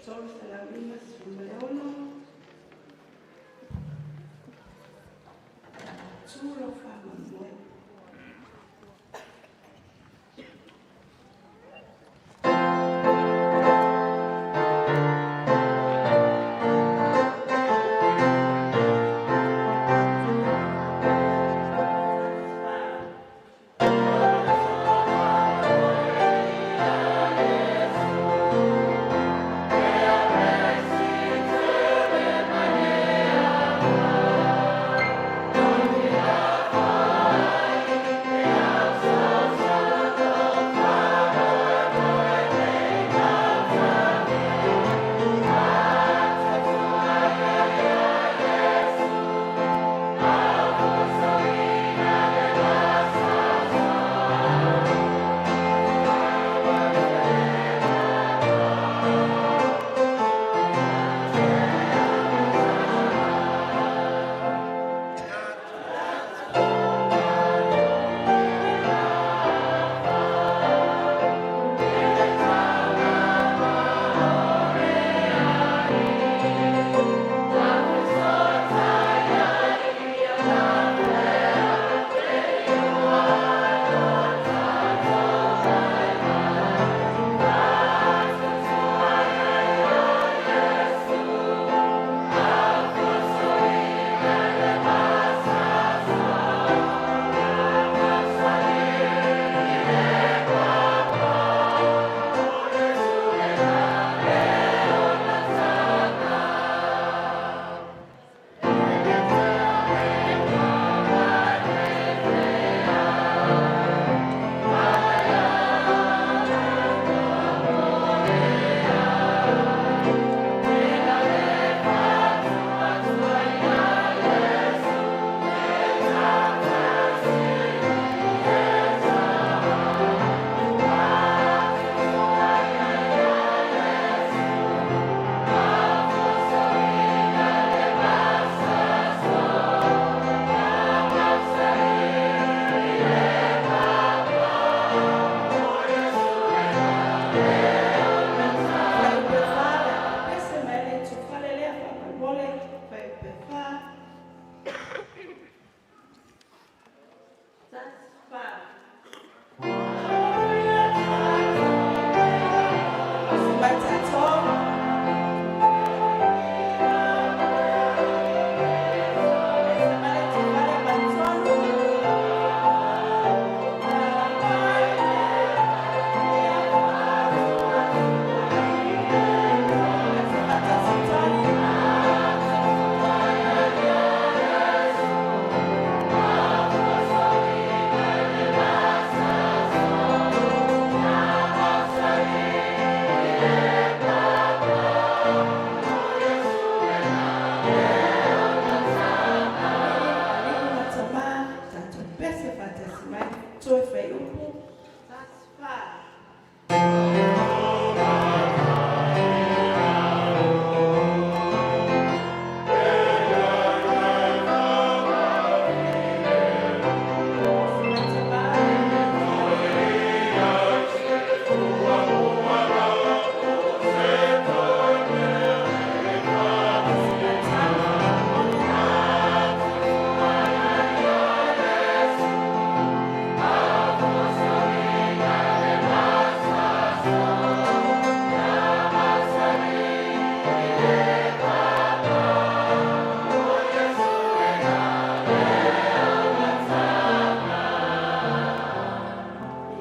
356. Tu lou faamoemoe. Fuaiupu 4, o le a pese mai le itufale lea faamolemole. Fuaiupu 4. 1, 4. Matato. Alii ma Tamā, tatou pese faatasi mai, toe whaiupu, 1, 4.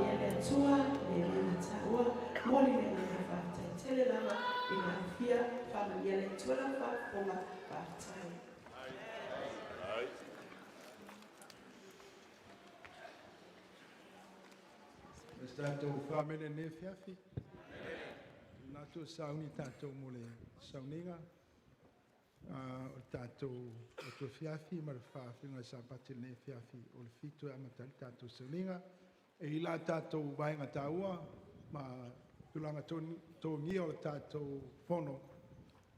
Ia le Atua, le agaga taua, momoli le agaga faafetai tele lava i le alofia, faamanuia le Atua lau faafofoga, faafetai. O se tatou faamene i lenei afiafi. Manatu e sauni tatou mo le sauniga o le tatou atu afiafi ma le faafiafiga o le Sapati i lenei afiafi o le 7 e amata ai le tatou sauniga. E i ai la tatou vaega taua ma tulaga togia o le tatou fono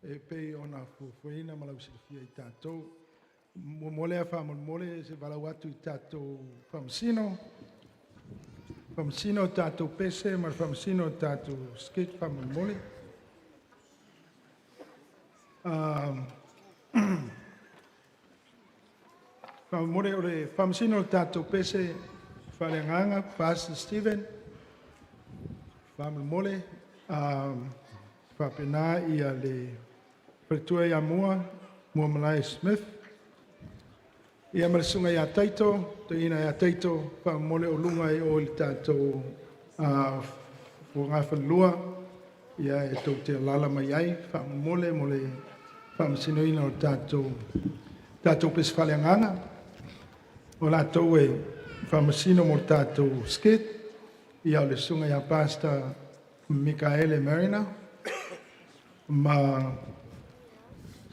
e pei ona fuafuaina ma lausilafia e tatou. Muamua lea faamolemole se valaau atu i tatou faamasino. Faamasino o tatou pese ma le faamasino o tatou skit faamolemole. Faamolemole o le faamasino o le tatou pese faaleagaga, Pastor Steven, faamolemole, faapena le faletua ia Muamalae Smith, ia ma le susuga ia Taito, toeaina ia Taito, faamolemole o luga i o i le tatou fogafalelua, ia e tou te alaala mai ai faamolemole mo le faamasinoina o le tatou pese faaleagaga. O latou e faamasino mo le tatou skit, ia o le susuga ia Pastor Mikaele Mariner ma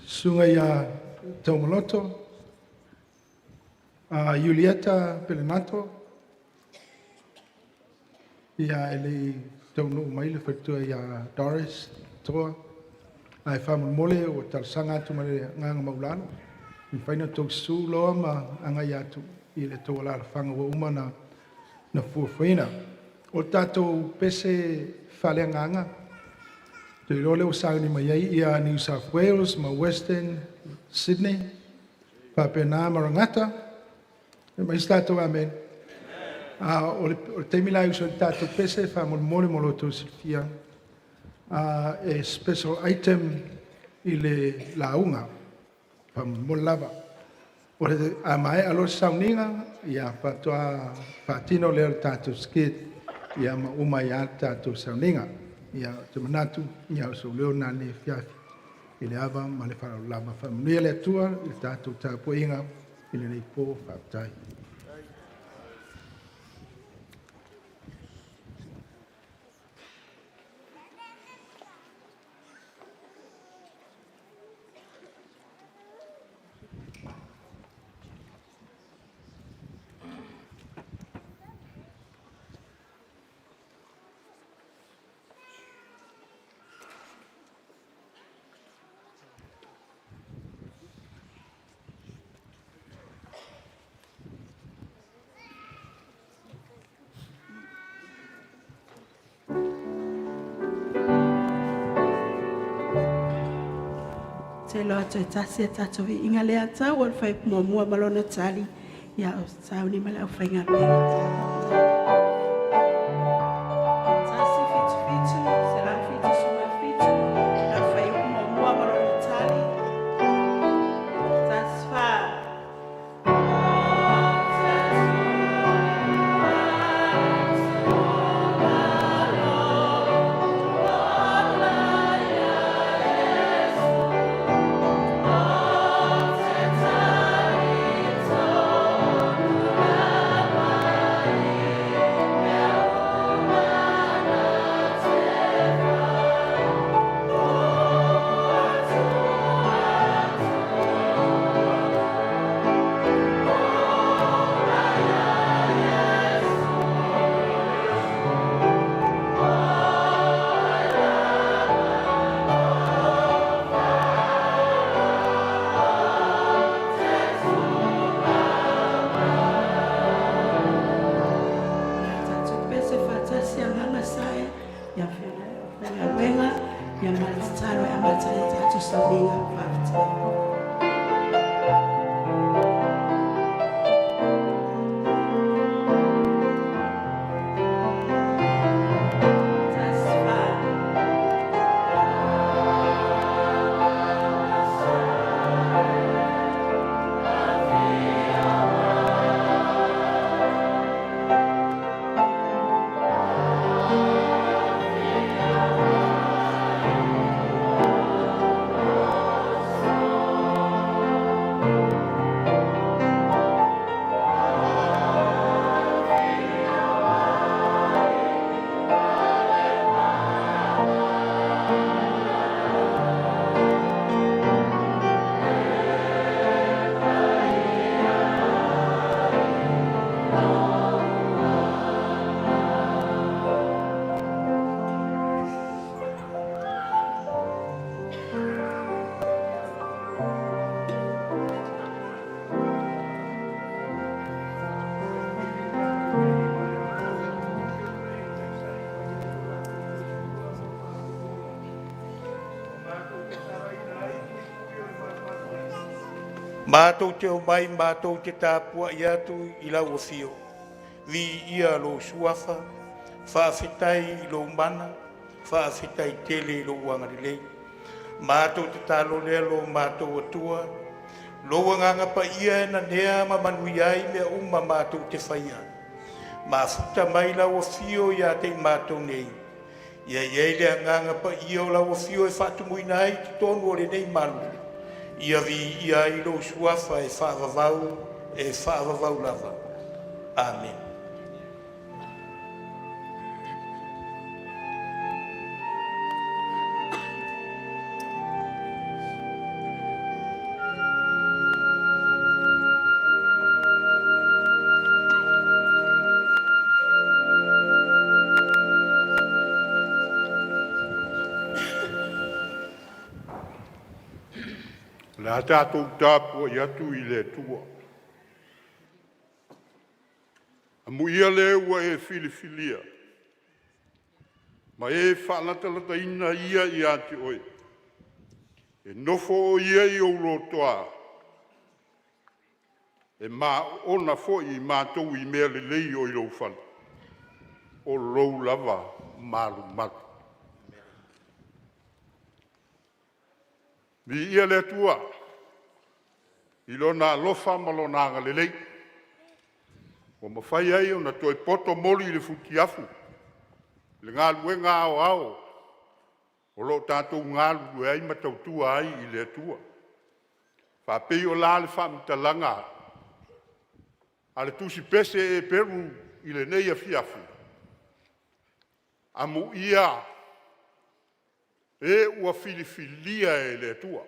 susuga ia Taumaloto, Iulieta Pelenato, ia e le i taunuu mai le faletua ia Doris Toa, ae faamolemole ua talosaga atu ma le agaga maualalo, pe mafai ona outou susu loa ma agai atu i le tou alaalafaga ua uma ona fuafuaina. O le tatou pese faaleagaga, ou te iloa o lea ua sauni mai ai New South Wales ma Western Sydney faapena Maranatha. Fai mai se tatou amene. O le taimi la e usu ai le tatou pese, faamolemole mo lo outou silafia, e special item i le lauga faamolemole lava. A maea loa le sauniga faatoa faatino lea o le tatou skit ma uma ai lava le tatou sauniga. Ou te manatu o sou leo lena i lenei afiafi i le ava ma le faaaloalo lava. Faamanuia le Atua i le tatou tapuaiga i lenei po. Faafetai. Te iloa toe tasi a tatou viiga lea tau o le fuaiupu muamua ma lona tali, ia o sauni mai le aufaigaluega. 177, 177, le fuaiupu muamua ma lona tali. 14. Tatou pese faatasi agaga sae ia faigaluega ia ma le tatalo e amata ai tatou sauniga. Faafetai. Tasi fa. Matou te omai matou te tapuai atu i lau afio, viia lou suafa, faafetai i lou mana, faafetai tele i lou agalelei. Matou tatalo lea lo matou Atua, lou agaga paia e nanea ma manuia ai mea uma matou te faia. Mafuta mai lau afio ia te i matou nei, ia i ai le agaga paia o lau afio e faatumuina ai i totonu o lenei malu, ia viia ai lou suafa e faavavau, e faavavau lava. Amene. O le a tatou tapuai atu i le Atua. Amuia le ua e filifilia ma e faalatalataina Ia ia te oe, e nofo o Ia i ou lotoa, e ma oona foi matou i mea lelei o i lou fale, o lou lava malumalu. Viia le Atua i Lona alofa ma Lona agalelei ua mafai ai ona toe poto moli i le futiafu le galuega aoao o lo o tatou galulue ai ma tautua ai i le Atua. Faapei o la le faamatalaga a le Tusi Pese Eperu i lenei afiafi, amuia e ua filifilia e le Atua.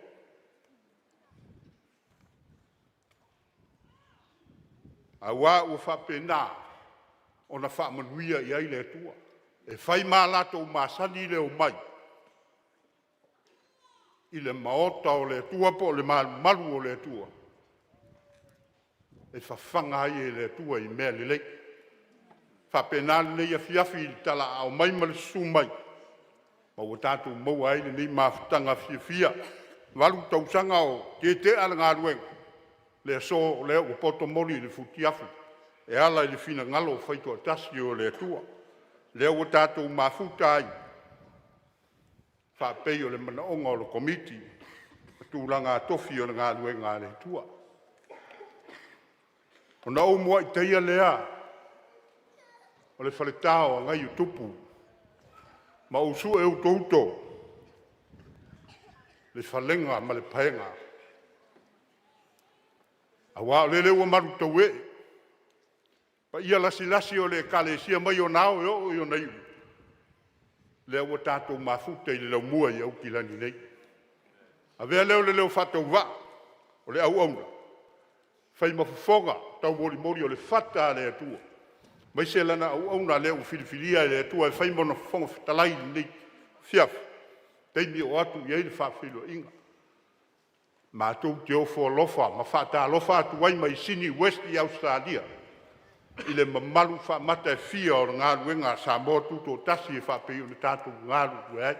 Aua ua faapena ona faamanuia i ai le Atua, e fai ma latou masani le omai i le maota o le Atua po o le malumalu o le Atua e fafaga ai e le Atua i mea lelei. E faapena lenei afiafi i le talaaao mai ma le susu mai, ma ua tatou maua ai lenei mafutaga fiafia. 8 tausaga o tietea le galuega, le aso o lea ua poto moli i le futiafu e ala i le finagalo faitoatasi o le Atua. Lea ua tatou mafuta ai faapei o le manaoga o le Komiti o Tulaga Tofi o le galuega a le Atua. Ona ou muai taia lea o le faleta o Agaiutupu ma ou sue utouto le falega ma le paega, aua o lele ua malutauee paia lasilasi o le Ekalesia mai ona ao e oo i ona iu, lea ua tatou mafuta i le laumua i Aukilani nei. Avea lea o le leo faatauvaa o le auauna, fai ma fofoga taumolimoli o le fata a le Atua, aemaise lana auauna lea ua filifilia e le Atua e fai ma ona Fofoga Fetalai i lenei afiafi, taimi o oo atu i ai le faafeiloaiga. Matou te ofo alofa ma faatalofa atu ai mai Sini Uesi Ausetalia i le mamalu faamata e fia o le galuega a Samoa Tutoatasi e faapei ona tatou galulue ai.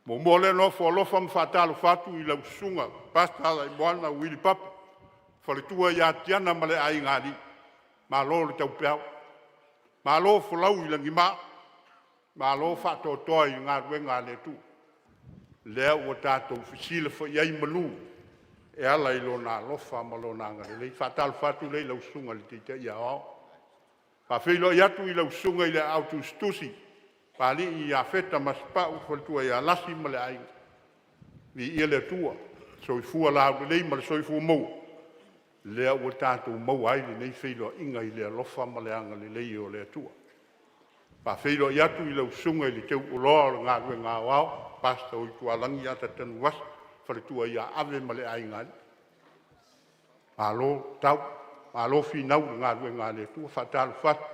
Muamua lea ona ofo alofa ma faatalofa atu i lau Susuga Pastor Alaimoana Uili Papa, faletua ia Tiana ma le Aigaalii, malo le taupeau, malo folau i lagima, malo faatoatoa i le galuega a le Atua. Lea ua tatou fesilafai ai i manu e ala i Lona alofa ma Lona agalelei. E faatalofa atu lea i lau Susuga i le Taitai Aoao. E faafeiloai atu i lau Susuga i le Aao Tusitusi, Papalii Iafeta Masepau ma le faletua ia Lasi ma le aiga, viia le Atua, soifua laulelei ma le soifua maua, lea ua tatou maua ai lenei feiloaiga i le alofa ma le agalelei o le Atua. E faafeiloai atu i lau Susuga i le Teuoloa o le galuega aoao, Pastor Tualagi Ata Tanuvasa, faletua ia Ave ma le aigaalii, malo tau, malo finau i le galuega a le Atua. Faatalofa atu.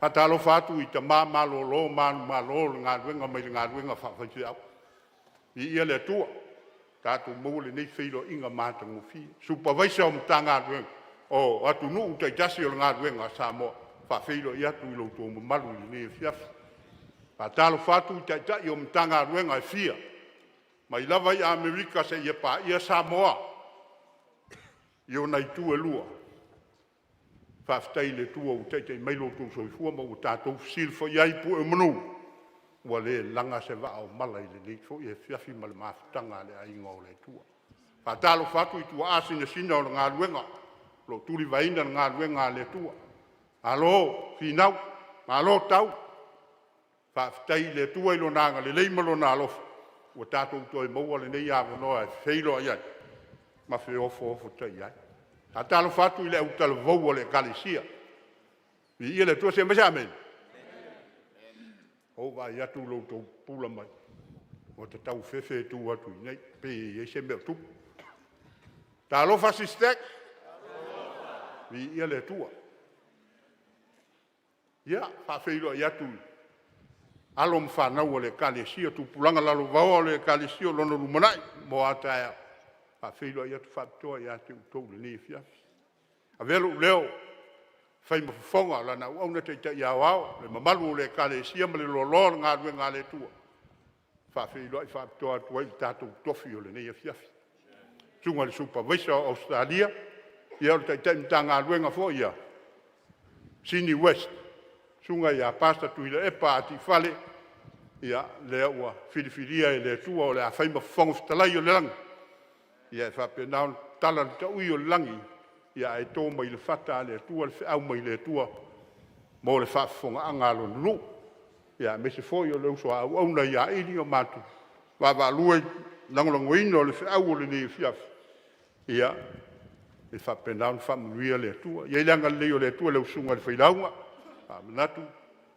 Faatalofa atu i tama malolo manumalo o le galuega mai le galuega faafaifeau. Viia le Atua, tatou maua lenei feiloaiga matagofie. Supervisor o Matagaluega o atunuu taitasi o le galuega a Samoa, faafeiloai atu i lo outou mamalu i lenei afiafi. Faatalofa atu i Taitai o Matagaluega e fia, mai lava i Amerika seia paia Samoa. i ona itu e lua. Faafetai i le Atua ua taitai mai lo outou soifua ma ua tatou fesilafai ai i pue o manu, ua le laga se vaa o mala i lenei foi afiafi ma le mafutaga a le aiga o le Atua. Faatalofa atu i tuaa sinasina o le galuega o lo o tulivaeina le galuega a le Atua. Malo finau, malo tau. Faafetai i le Atua i Lona agalelei ma Lona alofa ua tatou toe maua lenei avanoa e feiloai ai ma feofoofotaiai ai. Faatalofa atu i le autalavou a le Ekalesia. Viia le Atua. Se i fai mai se amene. Ua ou vaai atu i lo outou pupula mai, ua ta taufefe e tu atu i inei, pei e i ai se mea o tupu. Talofa SISTEC, viia le Atua. Ia, e faafeiloai atu i alo ma fanau a le Ekalesia, tupulaga lalovaoa o le Ekalesia o lona lumanai mo a taeao, e faafeiloai atu faapitoa ia te outou i lenei afiafi. Avea lou leo e fai ma fofoga o lana auauna taitai aoao, le mamalu o le Ekalesia ma le loaloa o le galuega a le Atua, e faafeiloai faapitoa atu ai i le tatou tofi o lenei afiafi. Susuga i le Supervisor o Ausetalia, ia o le Taitai Matagaluega foi ia Sini West, Susuga ia Pastor Tuilaepa Ati Fale, ia lea ua filifilia e le Atua o le a fai ma Fofoga Fetalai o le lagi, ia e faapena ona tatala le taui o le lagi, ia ae to mai le fata a le Atua le feau mai le Atua mo le faafofogaaga a Lona nuu. Ia aemaise foi o le uso a auauna ia Ili, o matou vaavaalua i le lagolagoina o le feau o lenei afiafi, ia faapena ona faamanuia le Atua. Ia i ai le agalelei o le Atua i lau susuga i le Failauga, faamanatu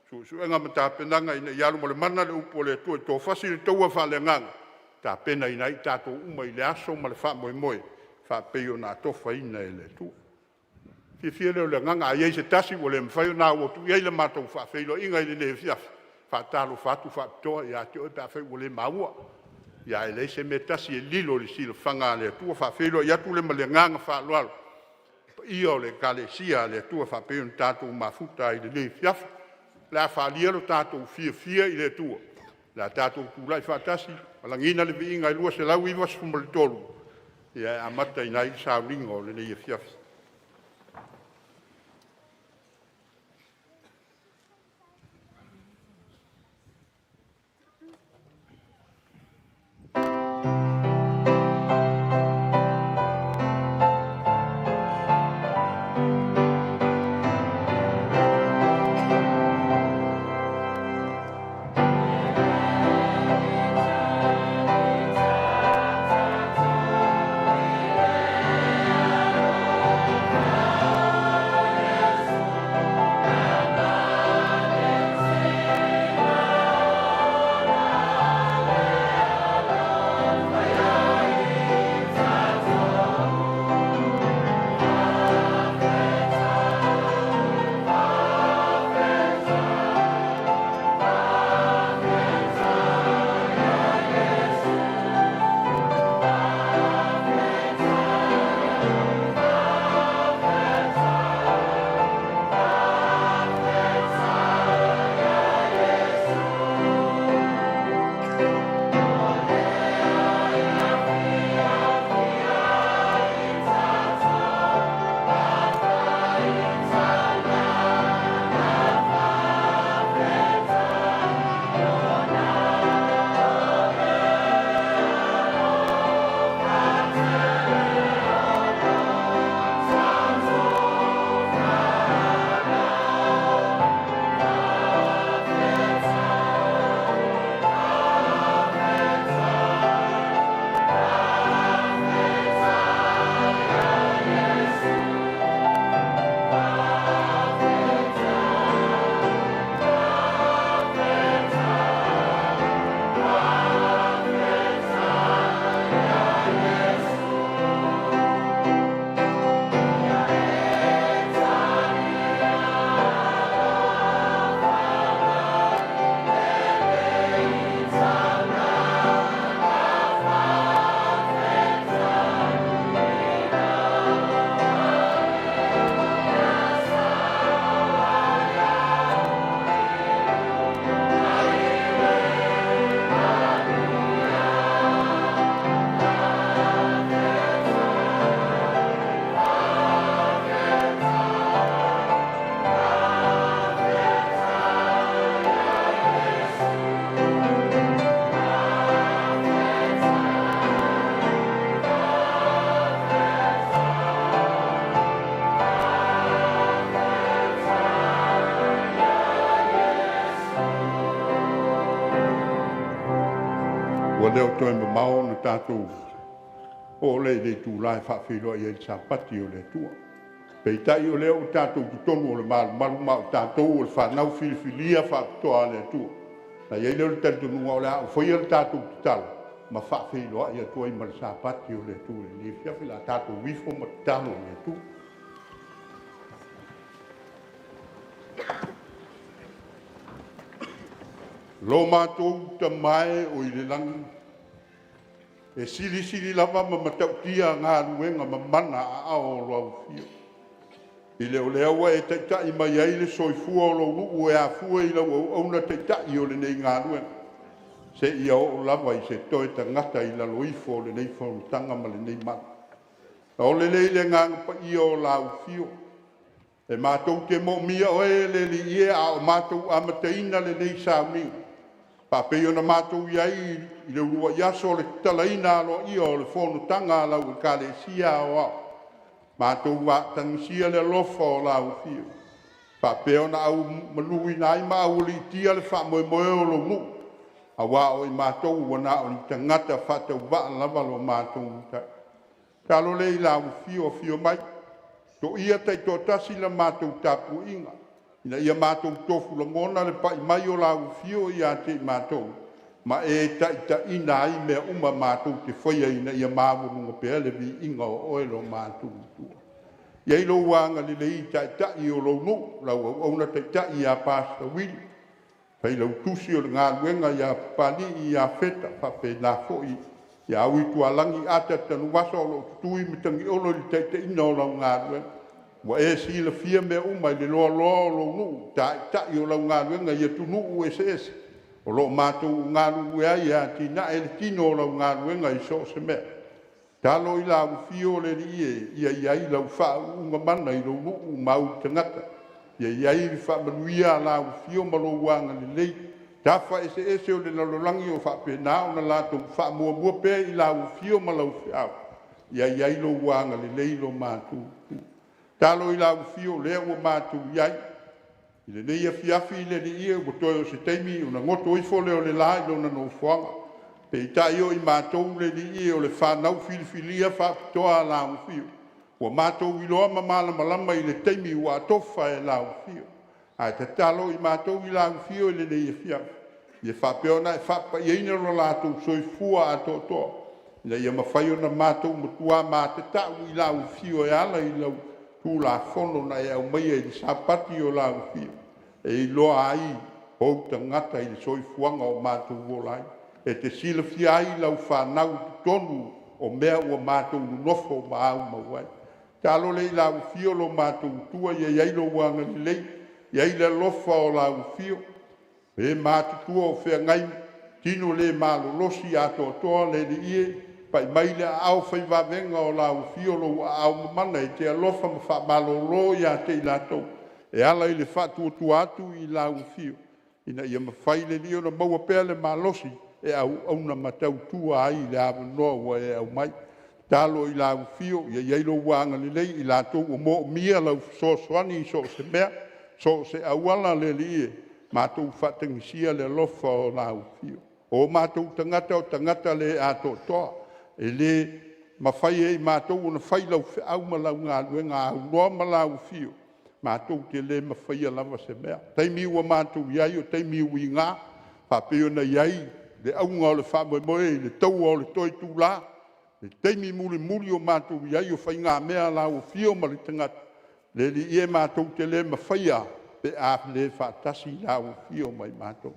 suesuega ma tapenaga ina ia alu ma le mana le upu a le Atua e toafasi le taua faaleagaga, e tapenaina ai i tatou uma i le aso ma le faamoemoe faapei ona atofaina e le Atua. Ona fiafia lea o le agaga, a i ai se tasi ua le mafai ona au atu i ai le matou faafeiloaiga i lenei afiafi, e faatalofa atu faapitoa ia te oe pe afai ua le maua. Ia ae leai se mea e tasi e lilo i le silafaga a le Atua. E faafeiloai atu lea ma le agaga faaaloalo i le paia o le Ekalesia a le Atua e faapea ona tatou mafuta ai i lenei afiafi. O le a faaalia lo tatou fiafia i le Atua, o le a tatou tulai faatasi ma lagiina le viiga e 293 e amataina ai le sauniga o lenei afiafi. Ua le o toe mamao ona tatou oo lea i le itula e faafeiloai ai i le Sapati o le Atua. Peitai o lea ua tatou totonu o le malumalu ma o tatou o le fanau filifilia faapitoa a le Atua. Na i ai lea o le talitonuga o le a ou faia le tatou tatalo ma faafeiloai atu ai ma le Sapati o le Atua i lenei afiafi. O le a tatou ifo ma tatalo i le Atua. Lo matou Tama e o i le lagi, e silisili lava ma matautia galuega mamana a ao o lau Afio. I le o lea ua e taitai mai ai le soifua o lou nuu e afua i lau auauna taitai o lenei galuega, seia oo lava i se toe tagata i lalo ifo o lenei fonotaga ma lenei malu. Taole lea i le Agaga Paia o lau Afio, e matou te moomia oe le Alii e, a o matou amataina lenei sauniga, faapei ona matou i ai i le uluai aso o le tatalaina aloaia o le fonotaga a lau Ekalesia Aoao, matou tagisia le alofa o lau Afio, faapea ona aumanuina ai ma aualiitia le faamoemoe o lou nuu, aua o i matou ua na o ni tagata faatauvaa lava lo matou Matai. Tatalo lea i lau Afio, afio mai, toia taitoatasi la matou tapuaiga, ina ia matou tofu lagona le pai mai o lau Afio ia te i matou, ma e taitaiina ai mea uma matou te faia, ina ia maualuga pea le viiga o oe lo matou Atua. Ia i ai lou agalelei i taitai o lou nuu, lau auauna taitai ia Pastor Uili, failautusi o le galuega ia Papalii Iafeta, faapena foi ia Auitualagi Ata Tanuvasa o lo o tutui ma tagiolo i le taitaiina o lau galuega. Ua e silafia mea uma i le loaloa o lou nuu, taitai o lau galuega i atunuu eseese o lo o matou galulue ai e atinae le tino o lau galuega i so o se mea. Tatalo i lau Afio le Alii e, ia i ai lau faauuga mana i lou nuu ma ou tagata, ia i ai le faamanuia a lau Afio ma lou agalelei. Tafa eseese o le lalolagi o faapena ona latou faamuamua pea i lau Afio ma lau feau, ia i ai lou agalelei lo matou Atua. Tatalo i lau Afio o lea ua matou i ai i lenei afiafi le Alii e, ua toe o se taimi ona goto ifo lea o le la i lona nofoaga. Peitai o i matou le Alii e, o le fanau filifilia faapitoa a lau Afio, ua matou iloa ma malamalama i le taimi ua atofa e lau Afio. Ae tatalo i matou i lau Afio i lenei afiafi, ia faapea ona e faapaiaina lo latou soifua atoatoa, ina ia mafai ona matou matua matatau i lau Afio e ala i lau Tulafono na e aumaia i le Sapati o lau Afio, e iloa ai ou tagata i le soifuaga o matou ola ai. E te silafia ai lau fanau i totonu o mea ua matou nonofo ma aumau ai. Tatalo lea i lau Afio lo matou Atua, ia i ai lou agalelei, ia i ai le alofa o lau Afio. E matutua o feagai tino le malolosi atoatoa le Alii e, pai mai le aao fai vavega o lau Afio, lou aao mamana e te alofa ma faamalolo ia te i latou e ala i le faatuatua atu i lau Afio, ina ia mafai le Alii ona maua pea le malosi e auauna ma tautua ai i le avanoa ua e aumai. Tatalo i lau Afio ia i ai lou agalelei i latou ua moomia lau fesoasoani i so o se mea, so o se auala le Alii e, matou faatagisia le alofa o lau Afio. O matou tagata o tagata le atoatoa, e le mafai e i matou ona fai lau feau ma lau galuega aunoa ma lau Afio, matou te le mafaia lava se mea. O taimi ua matou i ai o taimi uiga, faapei ona i ai le auga o le faamoemoe i le taua o le toe itula, le taimi mulimuli ua matou i ai o faigamea a lau Afio ma le tagata, le Alii e, matou te le mafaia pe a le faatasi lau Afio ma i matou.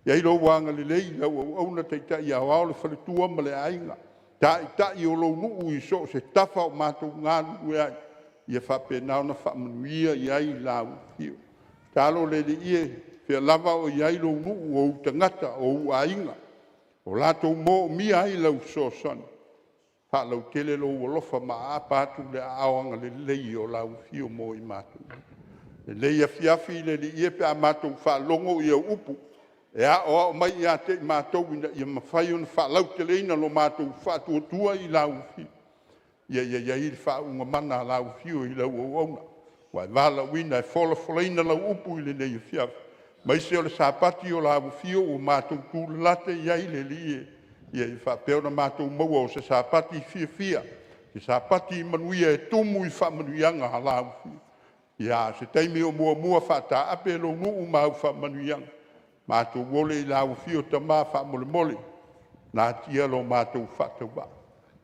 Ia i ai lou agalelei i lau auauna taitai aoao, le faletua ma le aiga, taitai o lou nuu i so o se tafa o matou galulue ai, ia faapena ona faamanuia i ai lau Afio. Tatalo le Alii e, o fea lava o i ai lou nuu, o ou tagata, o ou aiga, o latou moomia ai lau fesoasoani, faalautele lou alofa ma aapa atu le aao agalelei o lau Afio mo i matou. Lenei afiafi le Alii e, pe a matou faalogo i au upu e aoao mai ia te i matou ina ia mafai ona faalauteleina lo matou faatuatua i lau Afio, ia i ai le faauuga mana a lau Afio i lau auauna ua e valaauina e folafolaina lau upu i lenei afiafi, aemaise o le Sapati o lau Afio ua matou tulalata i ai le Alii e. Ia i faapea ona matou maua o se Sapati fiafia, se Sapati manuia e tumu i faamanuiaga a lau Afioga. Ia, a o se taimi o muamua faataape lou nuu ma au faamanuiaga, matou ole i lau afio Tama faamolemole, natia lo matou faatauvaa.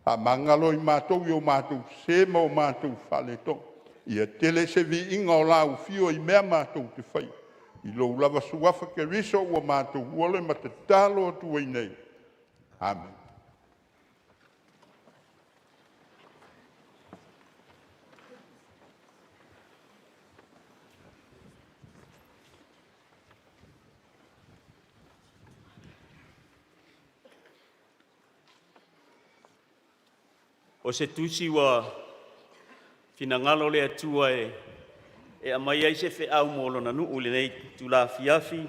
Faamagalo i matou i o matou sese ma o matou faaletonu. Ia tele se viiga o lau afio i mea matou te faia, i lou lava Suafa Keriso ua matou ole ma tatalo atu ai nei. Amene. O se tusi ua finagalo le Atua e aumai ai se feau mo Lona nuu i lenei itula afiafi,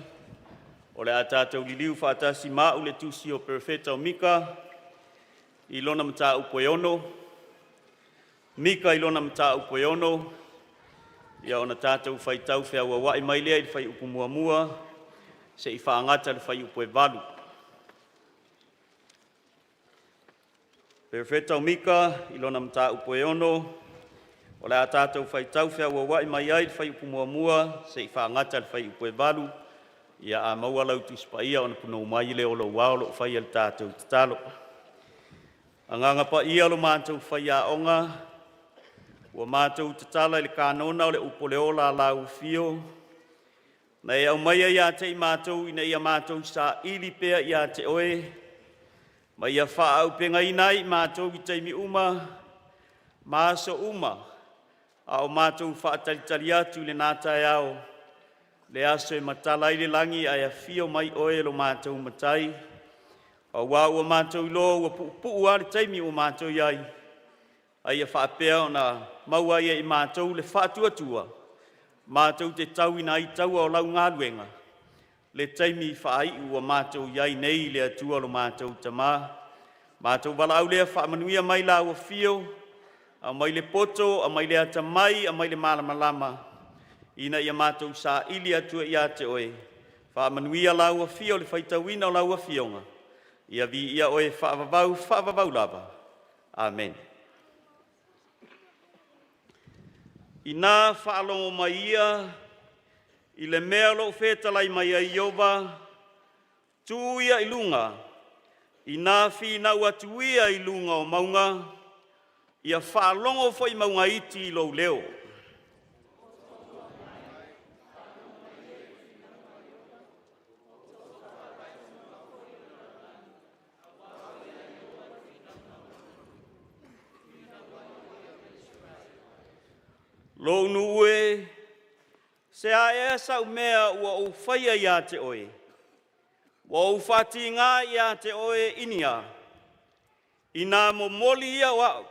o le a tatou liliu faatasi ma au i le tusi o Perofeta o Mika i lona mataupu e 6, Mika i lona mataupu e 6, ia ona tatou faitau feauaua'i mai lea i le fuaiupu 1 seia faagata i le fuaiupu 8. Perofeta o Mika i lona mataupu e 6, o le a tatou faitau feauaua'i mai ai i le fuaiupu 1 seia faagata i le fuaiupu 8. Ia a maua lau Tusi Paia ona punou mai lea o lou ao o lo o faia le tatou tatalo. Agaga Paia lo matou Faiaoga, ua matou tatala i le kanono o le upu o le ola a Lau Afio, na e aumaia ia te i matou ina ia matou saili pea ia te Oe ma ia faaauupegaina ai i matou i taimi uma ma aso uma a o matou faatalitali atu i lena taeao, le aso e matala ai le lagi ae afio mai Oe lo matou Matai, auā ua matou iloa ua puupuu lava le taimi ua matou i ai, a ia faapea ona maua ai e i matou le faatuatua matou te tauina ai taua o lau galuega, le taimi faaiu ua matou i ai nei le Atua lo matou Tama. Matou valaau lea, faamanuia mai lau Afio, aumai le poto, aumai le atamai, aumai le malamalama ina ia matou saili atu ai ia te Oe. Faamanuia lau Afio i le faitauina o lau Afioga, ia viia Oe faavavau, faavavau lava. Amene. Ina faalogo mai ia i le mea o lo o fetalai mai ai Ioba, tuu ia i luga, ina finau atu ia i luga o mauga, ia faalogo foi mauga iti i lou leo. Lou nuu e, se a ea sau mea ua ou faia ia te oe? Ua ou faatiga ia te oe i ni a? Ina momoli ia o au.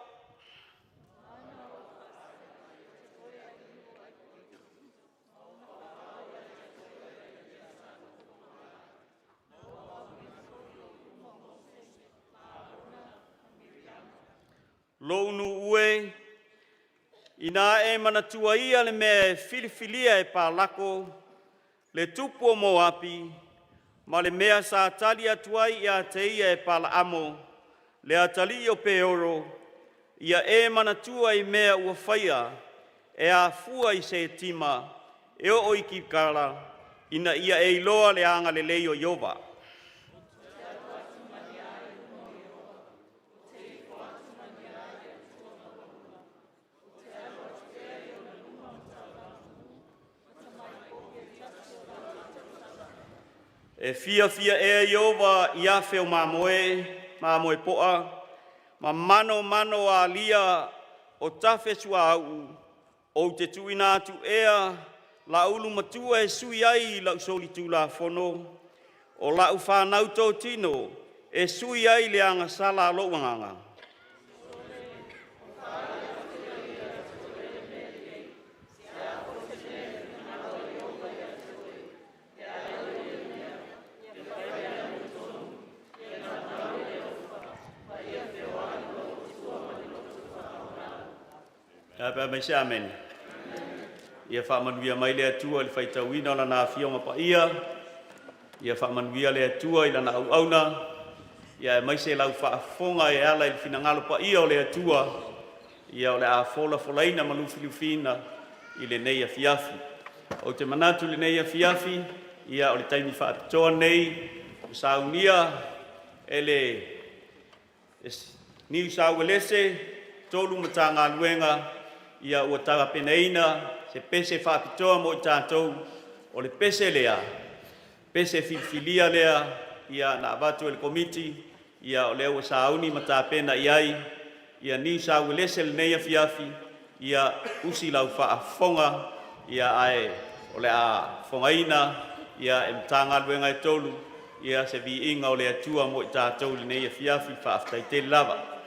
Lou nuu e, ina e manatua ia le mea e filifilia e Palako le tupu o Moapi, ma le mea sa tali atu ai ia te ia e Palaamo le atalii o Peoro, ia e manatua i mea ua faia e afua i Setima e oo i Kilikala, ina ia e iloa le agalelei o Ieova. E fiafia ea Ieova i afe o mamoe, mamoe poa, ma manomano alia o tafe suauu? Ou te tuuina atu ea laa ulu matua e sui ai lau solitulafono, o lau fanau totino e sui ai le agasala a lou agaga? Ae fai mai se amene. Ia faamanuia mai le Atua i le faitauina o Lana Afioga Paia, ia faamanuia le Atua i Lana auauna. Ia aemaise lau faafofoga e ala i le finagalo paia o le Atua, ia o le a folafolaina ma lufilufiina i lenei afiafi. Ou te manatu i lenei afiafi, ia o le taimi faapitoa lenei ua saunia e le Niu Sa Uelese 3 Matagaluega, ia ua tapenaina se pese faapitoa mo i tatou. O le pese lea, pese filifilia lea ia na avatu e le Komiti, ia o lea ua sauni ma tapena i ai ia Niu Sa Uelese lenei afiafi. Ia usi lau faafofoga, ia ae o le a fofogaina ia e Matagaluega e 3 ia se viiga o le Atua mo i tatou i lenei afiafi. Faafetai tele lava.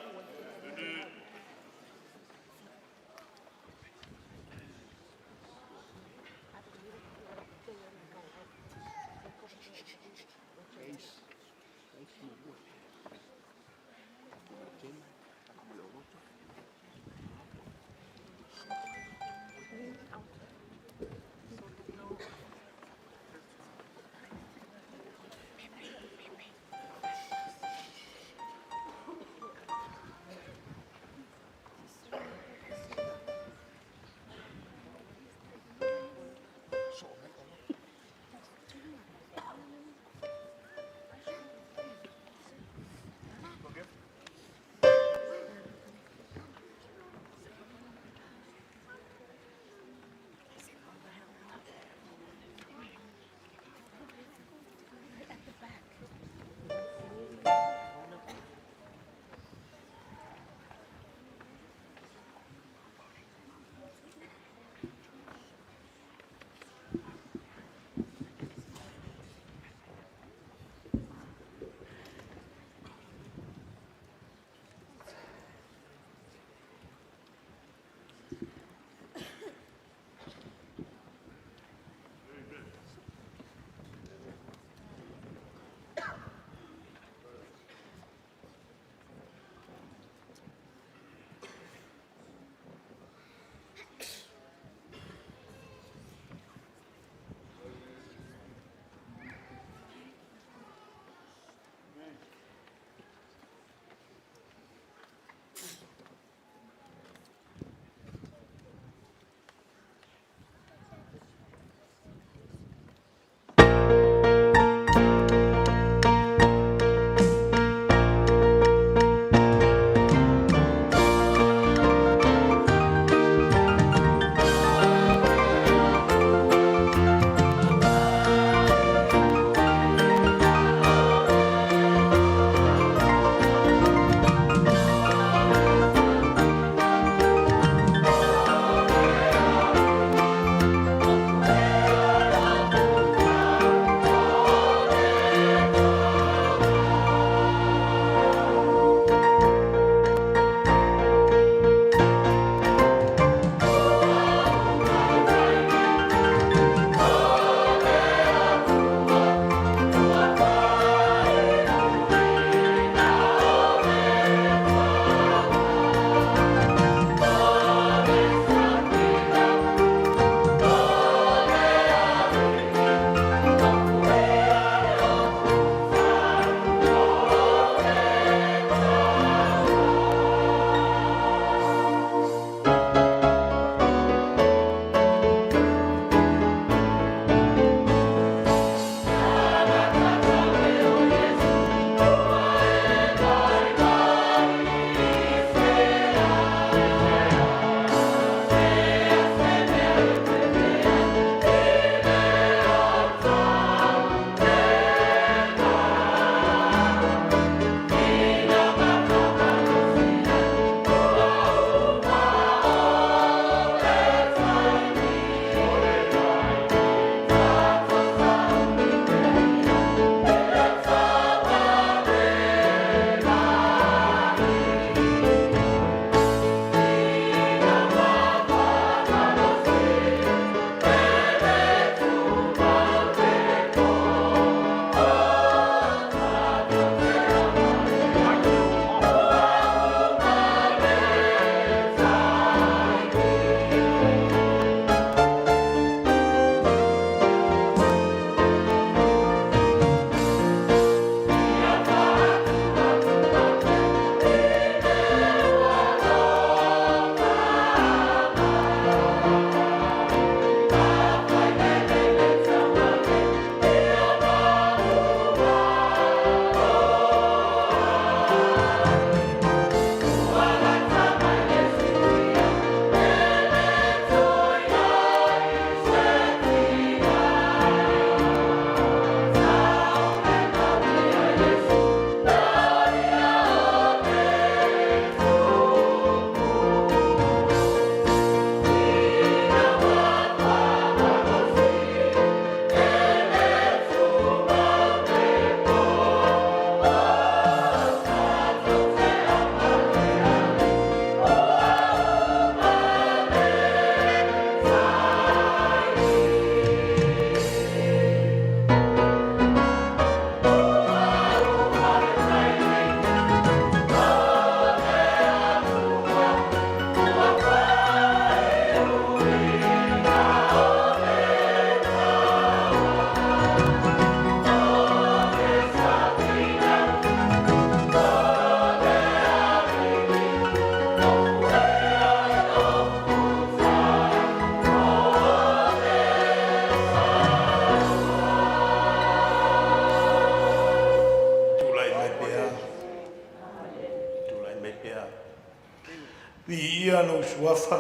Viia lou suafa.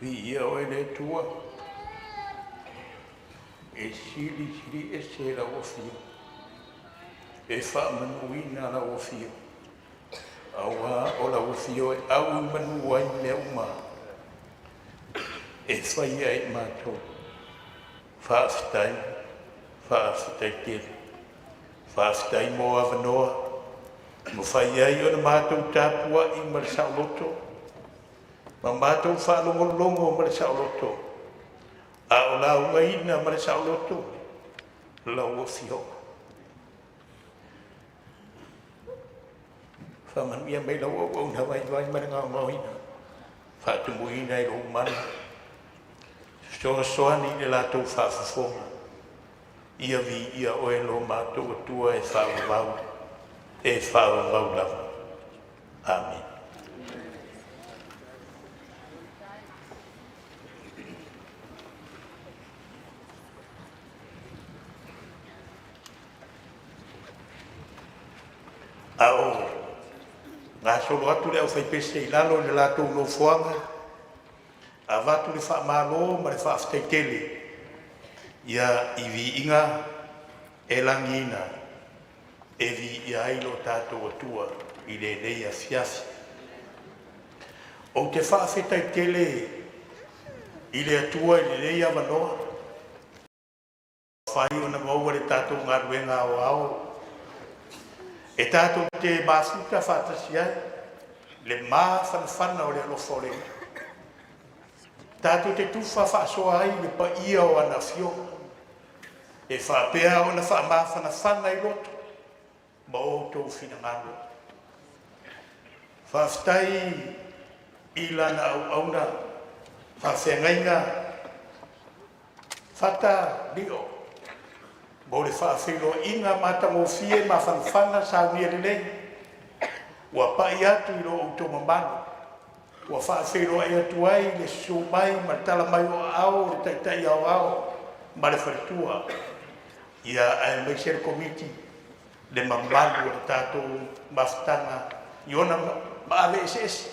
Viia oe le Atua, e silisili ese lau afio, e faamanuina lau afio, auā o lau afio e au i manu ai mea uma e faia e i matou. Faafetai, faafetai tele. Faafetai mo avanoa mafai ai ona matou tapuai ma le saoloto ma matou faalogologo ma le saoloto a o laugaina ma le saoloto lau Afioga. Faamanuia mai lau auauna vaivai ma le gaogaoina, faatumuina i lou mana, fesoasoani i le latou faafofoga. Ia viia oe lo matou Atua e faavavau, e faavavau lava. Amene. A o gasolo atu le aufaipese i lalo i le latou nofoaga, avatu le faamalo ma le faafetai tele ia i viiga e lagiina e viia ai lo tatou Atua i lenei afiafi. Ou te faafetai tele i le Atua i lenei avanoa ua mafai ona maua le tatou galuega aoao e tatou te mafuta faatasi ai le mafanafana o le alofa o le Alii. Tatou te tufa faasoa ai le paia o ana afioga e faapea ona faamafanafana i loto ma outou finagalo. Faafetai i lana auauna faafeagaiga Fata Lio mo le faafeiloaiga matagofie mafanafana saunia lelei ua pai atu i lo outou mamalu ua faafeiloai atu ai le susu mai ma le tala mai o aao o le Taitai Aoao ma le faletua, ia aemaise le Komiti, le mamalu o le tatou mafutaga i ona maave eseese.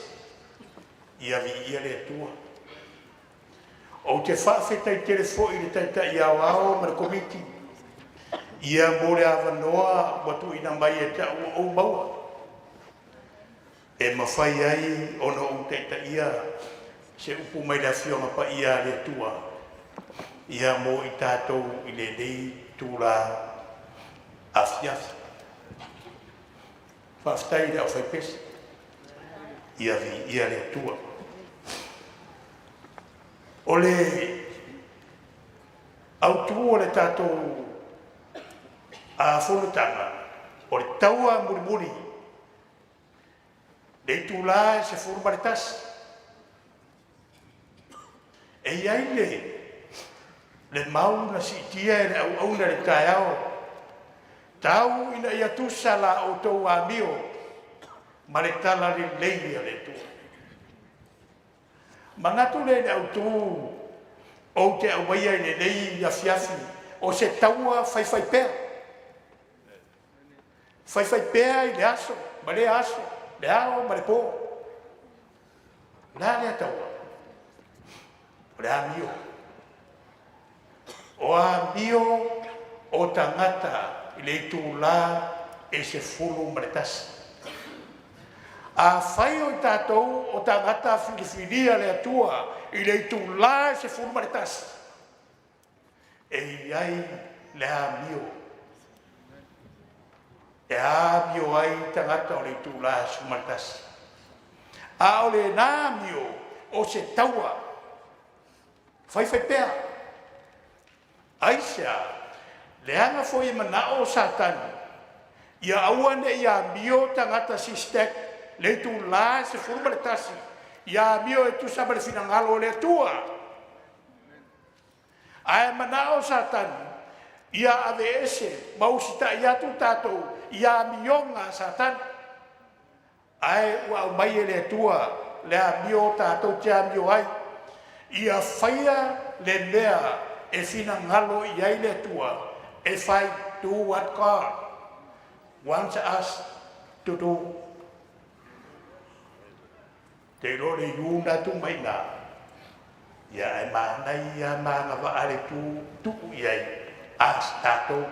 Ia viia le Atua. Ou te faafetai tele foi i le Taitai Aoao ma le Komiti ia mo le avanoa ua tuuina mai ia te au ua ou maua e mafai ai ona ou taitaia se upu mai le Afioga Paia a le Atua ia mo i tatou i lenei itula afiafi. Faafetai i le aufaipese, ia viia le Atua. O le autu o le tatou fonotaga, o le taua mulimuli, le itula e 11. E i ai le mau na siitia e le auauna i le taeao, tau ina ia tusa la outou amio ma le talalelei a le Atua. Manatu lea i le autu ou te aumaia i lenei afiafi, o se taua faifaipea. Faifaipea i le aso ma lea aso, le ao ma le po. O le a lea taua? O le amio. O amio o tagata i le itula e 11. Afai o tatou o tagata filifilia le Atua i le itula e 11, e i ai le amio e amio ai tagata o le itula e 11. A o lena amio o se taua faifaipea. Aisea? Leaga foi e manao o Satani ia aua ne i amio tagata SISTEC le itula e 11, ia amio e tusa ma le finagalo o le Atua. Ae manao Satani ia aveese ma usitai atu tatou i amioga a Satani. Ae ua aumai e le Atua le amio tatou te amio ai, ia faia le mea e finagalo i ai le Atua e fai. do what God wants us to do. Te iloa le iu na tuu mai i ina, ia ae manaia ma agavaa le tu tuu i ai us tatou.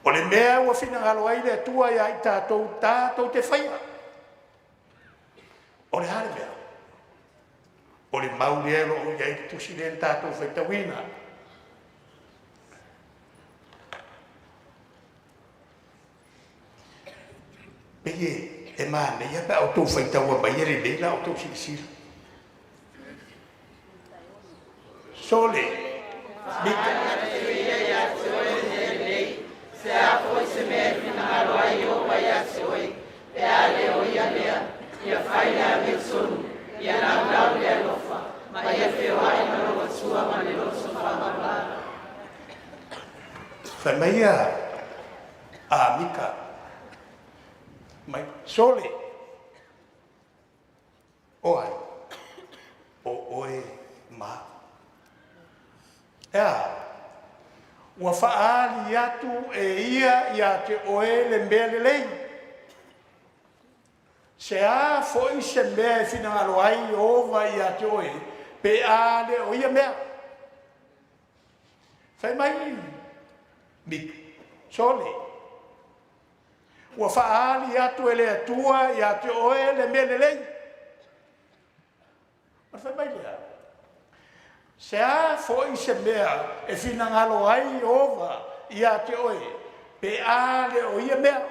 O le mea ua finagalo ai le Atua ia i tatou, tatou te faia. O le a le mea? O le mau lea o lo o i ai le tusi lea na tatou faitauina. Pei e manaia pe a outou faitaua mai e lelei la outou silasila. Sole, Mika. Fai mai a Mika, mai, sole, o ai, o oe ma. E a, ua faaali atu e ia ia te oe le mea lelei. Se a foi se mea e finagalo ai Ieova ia te oe, pe a le o ia mea. Fai mai Mika, sole, ua faaali atu e le Atua ia te oe le mea lelei. Ona fai mai lea, se a foi se mea e finagalo ai Ieova ia te oe, pe a le o ia mea,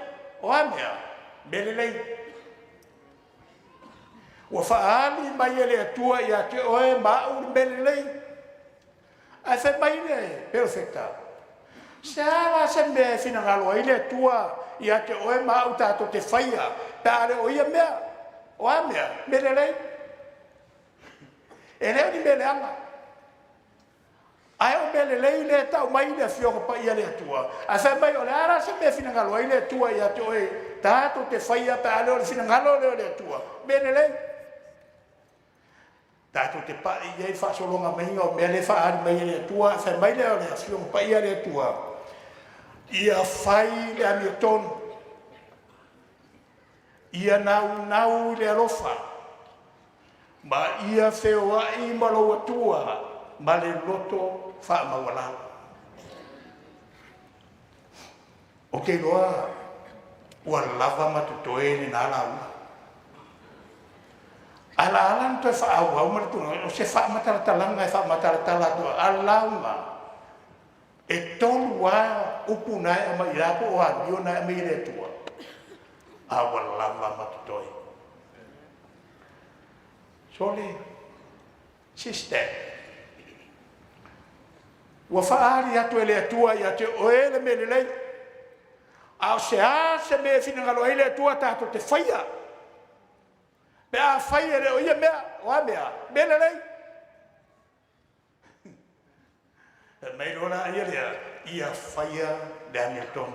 o a mea? Mea lelei. Ua faaali mai e le Atua ia te oe ma au le mea lelei. Ae fai mai le perofeta, se a la se mea e finagalo ai le Atua ia te oe ma au tatou te faia, pe a le o ia mea, o a mea? Mea lelei. E le o ni mea leaga. Ae o mea lelei lea e tau mai le Afioga Paia a le Atua. Ae fai mai o le a la se mea e finagalo ai le Atua ia te oe tatou te faia pe a le o le finagalo lea o le Atua. Mea lelei. Tatou te pai i ai faasologa maiga o mea lea e faaali mai e le Atua. Fai mai lea o le Afioga Paia a le Atua, ia fai le amiotonu, ia naunau i le alofa, ma ia feoai ma lou Atua ma le loto faamaualalo. Ou te iloa ua lava ma totoe lena lauga. Ae la ala ona toe faaauau ma le tulaga, o se faamatalatalaga e faamatalatala atu a lauga, e 3 lava upu na e aumai i po o amio na e aumai e le Atua, a ua lava ma totoe. Sole, sister, ua faaali atu e le Atua ia te oe le mea lelei, a o se a se mea e finagalo ai le Atua tatou te faia, pe a fai e le o ia mea, o a mea? Mea lelei. E mai loa la ia lea, ia faia le amiotonu.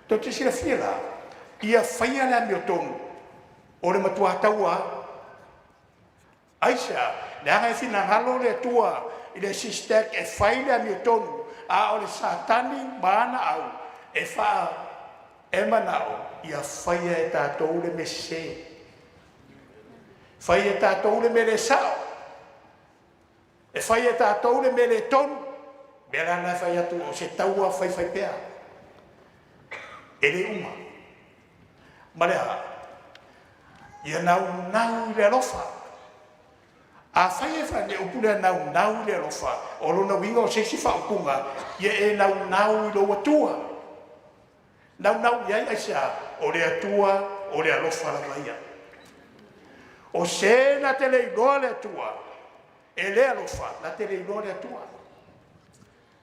Tou te silafia la, ia faia le amiotonu o le matua taua. Aisea, leaga e finagalo le Atua i le sister e fai le amiotonu, a o le Satani ma ana au e e manao ia faia e tatou le mea sese, fai e tatou le mea le sao, e fai e tatou le mea le tonu. Mea la na fai atu o se taua faifai pea, e le uma. Ma le a, ia naunau i le alofa. A fai e fai le upu lea naunau i le alofa, o lona uiga o se isi faaupuga, ia e naunau i lou Atua. Naunau i ai aisea, o le Atua o le alofa lava ia. O se na te le iloa le Atua, e le alofa, na te le iloa le Atua.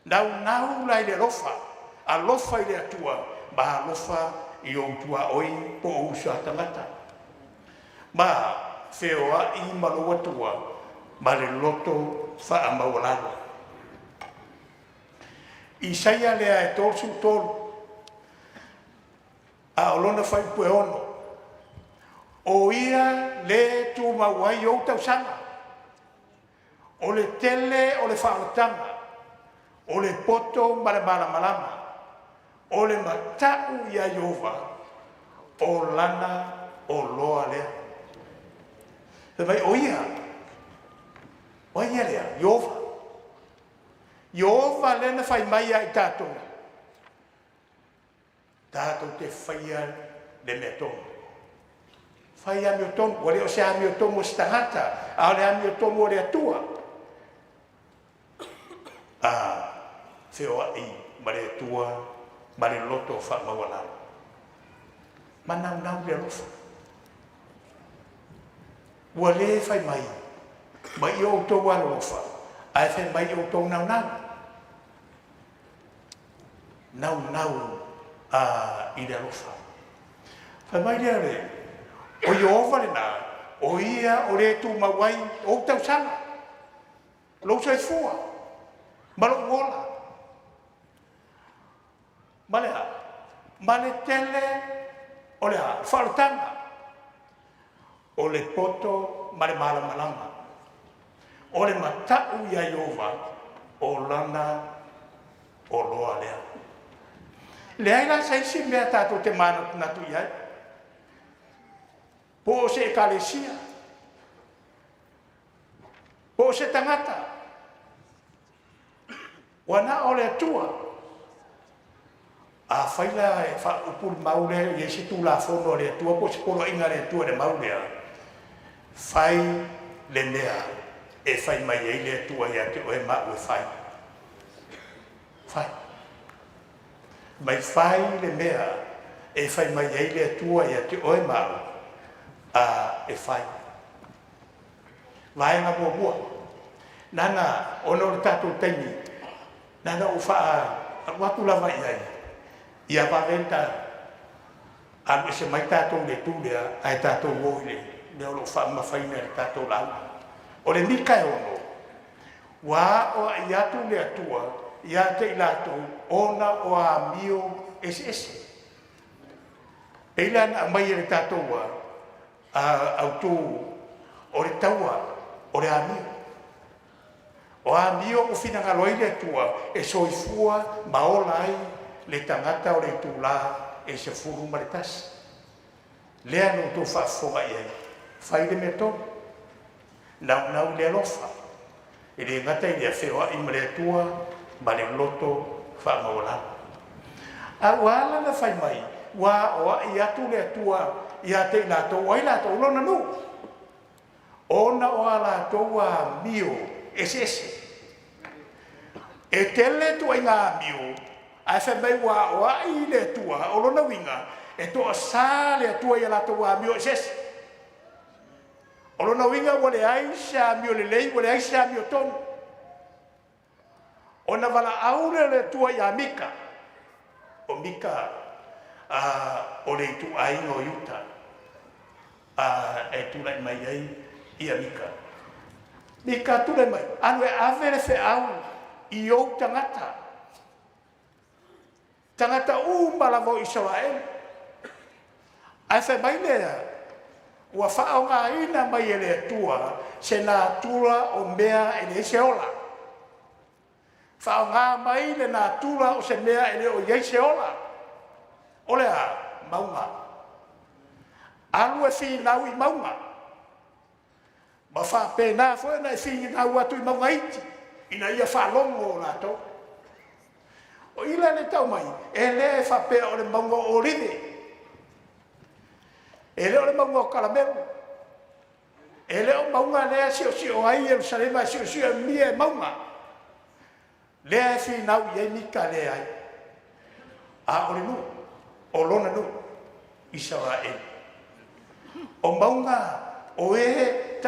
Naunau la i le alofa, alofa i le Atua, ma alofa i ou tuaoi po o uso a tagata. Ma feoai ma lou Atua ma le loto faamaualalo. Isaia lea e 33, a o lona fuaiupu e 6, o ia le tumau ai ou tausaga, o le tele o le faaolataga, O le poto ma le malamalama, o le mata'u iā Ieova, o lana oloa lea. Fai mai o ia, o ai ia lea? Ieova. Ieova lea na fai mai ia i tatou, tatou te faia le mea tonu. Fai amiotonu, ua le o se amiotonu a se tagata, a o le amiotonu a le Atua. A feoai ma le Atua ma le loto faamaualalo, ma naunau i le alofa. Ua le fai mai, mai i outou alolofa, ae fai mai i outou naunau. Naunau i le alofa. Fai mai lea le, o Ieova lena, o ia o le tumau ai ou tausaga, lou soifua, ma lou ola. Ma le a? Ma le tele o le a? Faaolataga. O le poto ma le malamalama. O le mata'u iā Ieova, o lana oloa lea. Leai la se isi mea tatou te manatunatu i ai, po o se ekalesia, po o se tagata, ua na o le Atua. Afai la e faaupu le mau lea e i ai se Tulafono a le Atua po o se poloaiga a le Atua i le mau lea, fai le mea e fai mai ai le Atua ia te oe ma au e fai. Fai. Mai fai le mea e fai mai ai le Atua ia te oe ma au a e fai. Vaega muamua, nana ona o le tatou taimi, nana ou faa alu atu lava i ai, ia vave ta alu ese mai tatou i le itu lea, ae tatou o i le mea o lo o faamamafaina i le tatou lauga. O le Mika e 6, ua aoai atu le Atua ia te i latou ona o amio eseese. Pei la na aumai e le tatou autū o le taua o le amio. O amio ua finagalo ai le Atua e soifua ma ola ai le tagata o le itulā e 11. Lea na outou faafofoga i ai, fai le mea tonu, naunau i le alofa, e le gata i lea, feoai ma le Atua ma le loto faamaualalo. A ua ala ona fai mai, ua aoai atu le Atua ia te i latou, o ai latou? O lona nuu, ona o a latou amio eseese. E tele ituaiga amio, ae fai mai ua aoai le Atua, o lona uiga, e toasā le Atua i a latou amio eseese. O lona uiga ua leai se amio lelei, ua leai se amio tonu. Ona valaau lea o le Atua ia Mika, o Mika o le ituaiga o Iuta e tulai mai ai ia Mika. Mika, tulai mai, alu e ave le feau i ou tagata, tagata uma lava o Isaraelu. Ae fai mai lea, ua faaaogaina mai e le Atua se natura o mea e leai se ola. Faaaoga mai le natura o se mea e le o i ai se ola. O le a? Mauga. Alu e finau i mauga. Ma faapena foi ona e finau atu i mauga iti, ina ia faalogo latou. O i la le tau mai, e le faapea o le mauga o Olive, e le o le mauga o Karamelu, e le o mauga lea e siosio ai Ierusalema, e siosio e mia e mauga. Lea e finau i ai Mika leai. A o le nuu, o lona nuu, Isaraelu. O mauga o e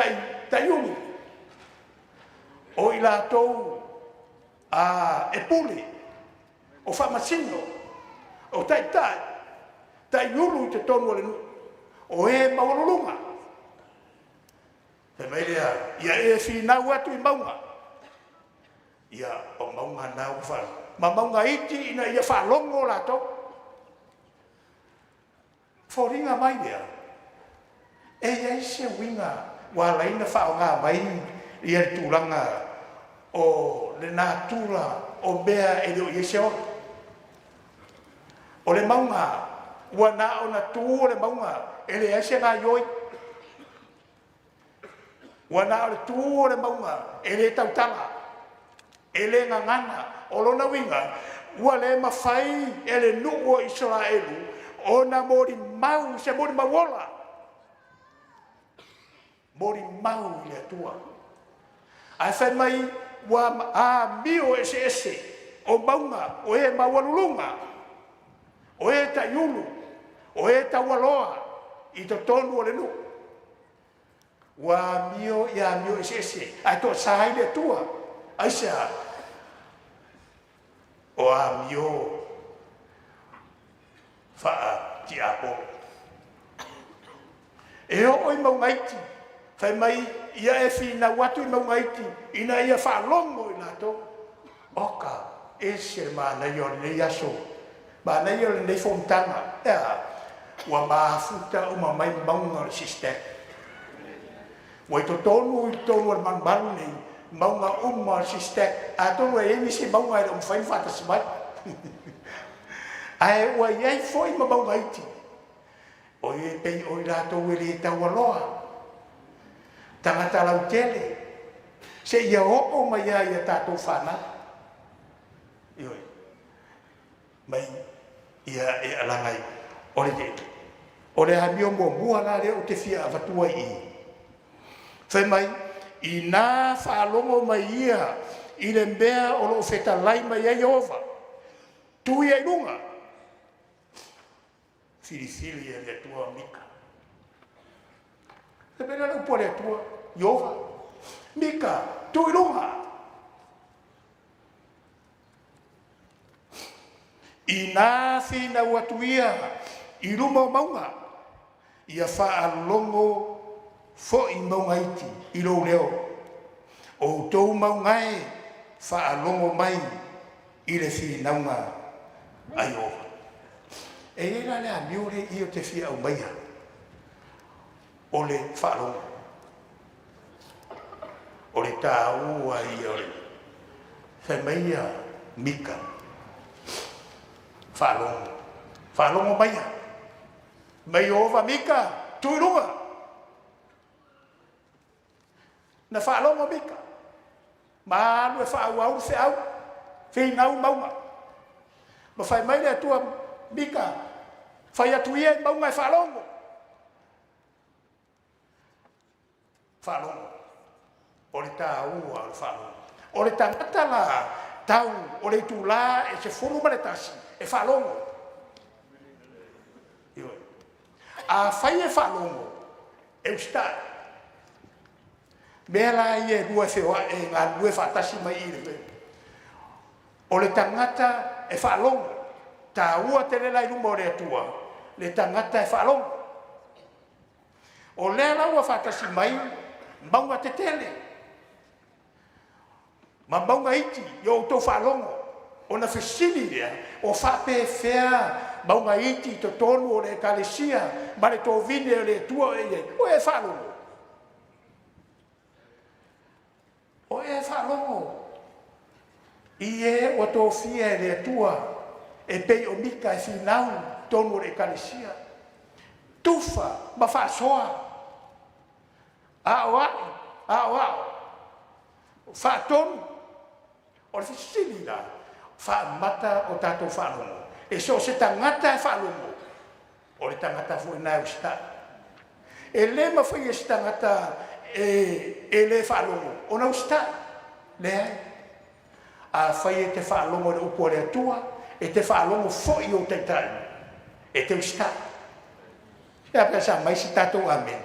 taiulu, o i latou e pule, o faamasino, o taitai, taiulu i totonu o le nuu, o e maualuluga. Fai mai lea, ia e finau atu i mauga, ia o mauga na ua ma mauga iti ina ia faalogo latou. Foliga mai lea, e i ai se uiga ua ala ai ona faaaoga mai ia le tulaga O le natura o mea e le o i ai se ola. O le mauga, ua na ona tu o le mauga, e leai se gaioi. Ua na o le tu o le mauga, e le tautala, e le gagana. O lona uiga, ua le mafai e le nuu o Isaraelu ona molimau se molimau ola, molimau i le Atua. Ae fai mai ua amio eseese o mauga, o e maualuluga, o e taiulu, o e taualoa i totonu o le nuu. Ua amio i amio eseese, ae toasa ai le Atua. Aisea? O amio faa-tiapolo. E oo i mauga iti, fai mai ia e finau atu i mauga iti ina ia faalogo i latou. Oka, ese le manaia o lenei aso, manaia o lenei fonotaga. E a? Ua mafuta uma mai mauga o le SYSTAC. Ua i totonu i totonu o le malumalu nei, mauga uma o le SYSTAC. Atonu e i ai nisi mauga e le o mafai ona faatasi mai. Ae ua i ai foi ma mauga iti. O e pei o i latou e le taualoa, tagata lautele, seia oo mai lava ia tatou fanau. Ioe, mai ia e alaga i o le o le amio muamua la lea ou te fia avatua i i. Fai mai, inā faalogo mai ia i le mea o lo o fetalai mai ai Ieova, tu ia i luga, filifili e le Atua Mika. Fai mai lea o le upu a le Atua, Ieova, Mika, tu i luga. Inā finau atu ia i luma o mauga, ia faalogo foi mauga iti i lou leo. O outou mauga e, faalogo mai i le finauga a Ieova. E i ai la le amio lea i i ou te fia aumaia, o le faalogo. O le taua ia o le fai mai ia Mika, faalogo, faalogo maia, mai Ieova Mika, tu i luga. Na faalogo Mika, ma alu e faaauau le feau, finau mauga. Ma fai mai le Atua, Mika, fai atu ia i mauga e faalogo. Faalogo. O le taua o le faalogo. O le tagata la tau o le itulā e 11 e faalogo. Ioe. Afai e faalogo, e usitai. Mea la ia e lua e feoai e galulue faatasi mai i le O le tagata e faalogo, taua tele la i luma o le Atua, le tagata e faalogo. O lea la ua faatasi mai mauga tetele ma mauga iti i o outou faalogo. Ona fesili lea, o faapefea mauga iti i totonu o le Ekalesia ma le tovine o le Atua o e i ai? O e faalogo. O e faalogo i e ua tofia e le Atua e pei o Mika e finau totonu o le Ekalesia. Tufa ma faasoa, aoai, aoao, faatonu. O le fesili la, faamata o tatou faalogo? E so o se tagata e faalogo, o le tagata foi lena e usitai. E le mafai e se tagata e le faalogo ona usitai. Leai. Afai e te faalogo i le upu a le Atua, e te faalogo foi i ou taitai, e te usitai. E a pe a sa mai se tatou amene?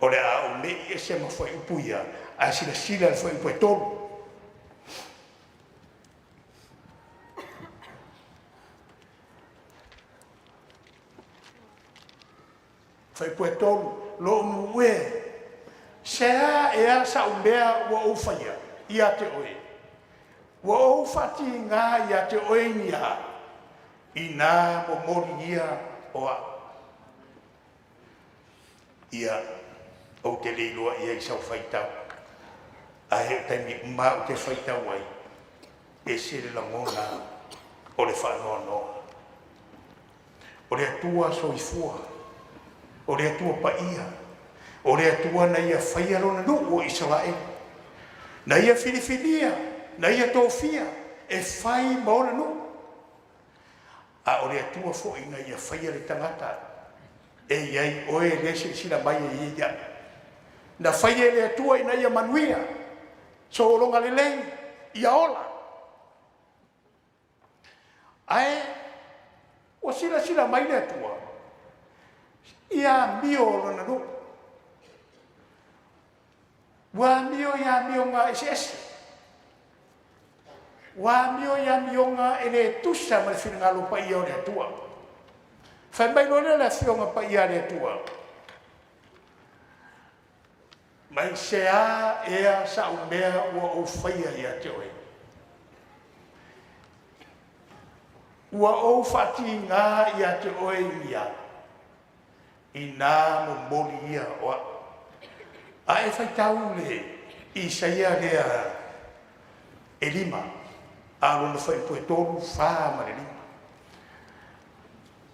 O le a ou mei ese ma fuaiupu ia, ae silasila i le fuaiupu e 3. Fuaiupu e 3, lou nuu e, se a ea sau mea ua ou faia ia te oe? Ua ou faatiga ia te oe i ni a? Inā momoli ia o au. Ia, ou te le iloa i ai sau faitau. Ae Ae o taimi uma ou te faitau ai, ese le lagona o le faanoanoa. O le Atua soifua, o le Atua paia, o le Atua na ia faia lona nuu o Isaraelu, na ia filifilia, na ia tofia e fai ma ona nuu. A o le Atua foi na ia faia le tagata e i ai oe lea e silasila mai e i ai au. Na faia e le Atua ina ia manuia, sologa lelei, ia ola. Ae ua silasila mai le Atua i amio o lona nuu. Ua amio i amioga eseese. Ua amio i amioga e le tusa ma le finagalo paia o le Atua. Fai mai loa lea o le Afioga Paia a le Atua, mai se a ea sau mea ua ou faia ia te oe? Ua ou faatiga ia te oe i ia, ina momoli ia o au. A e faitau le Isaia lea e 5, a lona fuaiupu e 3, 4 ma le 5.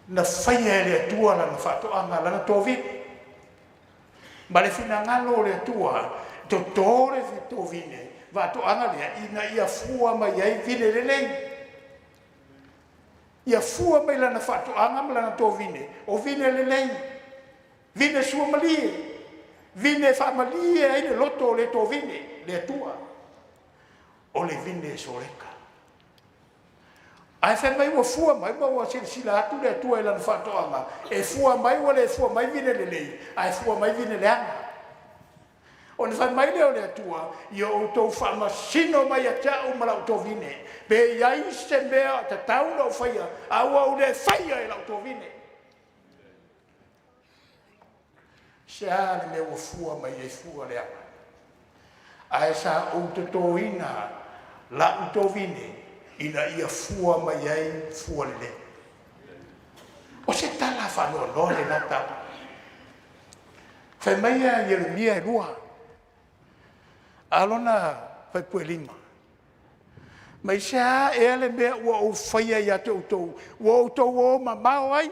Na faia e le Atua lana faatoaga, lana tovine. Ma le finagalo o le Atua, totō le tovine, faatoaga lea, ina ia fua mai ai vine lelei. Ia fua mai lana faatoaga ma lana tovine, o vine lelei, vine suamalie, vine faamalie ai le loto o le tovine, le Atua. O le vine soleka. Ae fai mai ua fua mai ma ua silasila atu le Atua i lana faatoaga, e fua mai ua le fua mai vine lelei, ae fua mai vine leaga. Ona fai mai lea o le Atua, ia outou faamasino mai ia te au ma lau tovine, pe i ai se mea tatau na ou faia, a ua ou le faia e lau tovine. Se a le mea ua fua mai ai fua leaga. Ae sa ou totoina lau tovine ina ia fua mai ai fua lelei. O se tala faanoanoa lena tala. Fai mai ia Ieremia e 2, a lona fuaiupu e 5. Mai se a ea le mea ua ou faia ia te outou, ua outou o mamao ai,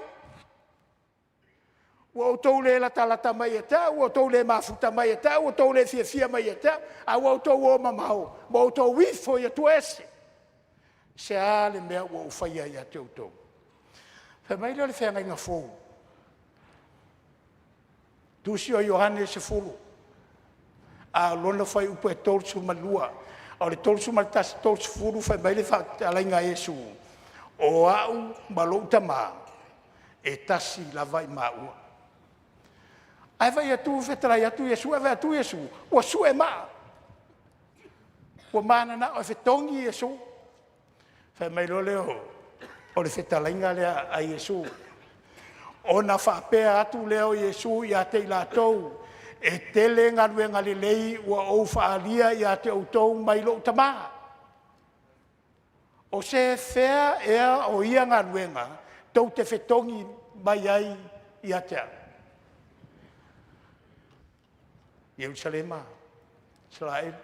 ua outou le latalata mai ia te au, ua outou le mafuta mai ia te au, ua outou le fiafia mai ia te au, a ua outou o mamao, ma outou ifo i atua ese. Se a le mea ua ou faia ia te outou? Fai mai lea o le feagaiga fou. Tusi o Ioane 10, a o lona fuaiupu e 32, o le 31, 30 fai mai le fetalaiga a Iesu, o au ma lou Tama, e tasi lava i maua. Ae fai atu fetalai atu Iesu, ae fai atu Iesu, ua sue maa. Ua mananao e fetogi Iesu. Fai mai loa lea o le fetalaiga lea a Iesu. Ona faapea atu lea o Iesu ia te i latou, e tele galuega lelei ua ou faaalia ia te outou mai lou Tama. O se fea ea o ia galuega tou te fetogi mai ai ia te au? Ierusalema, Israeli,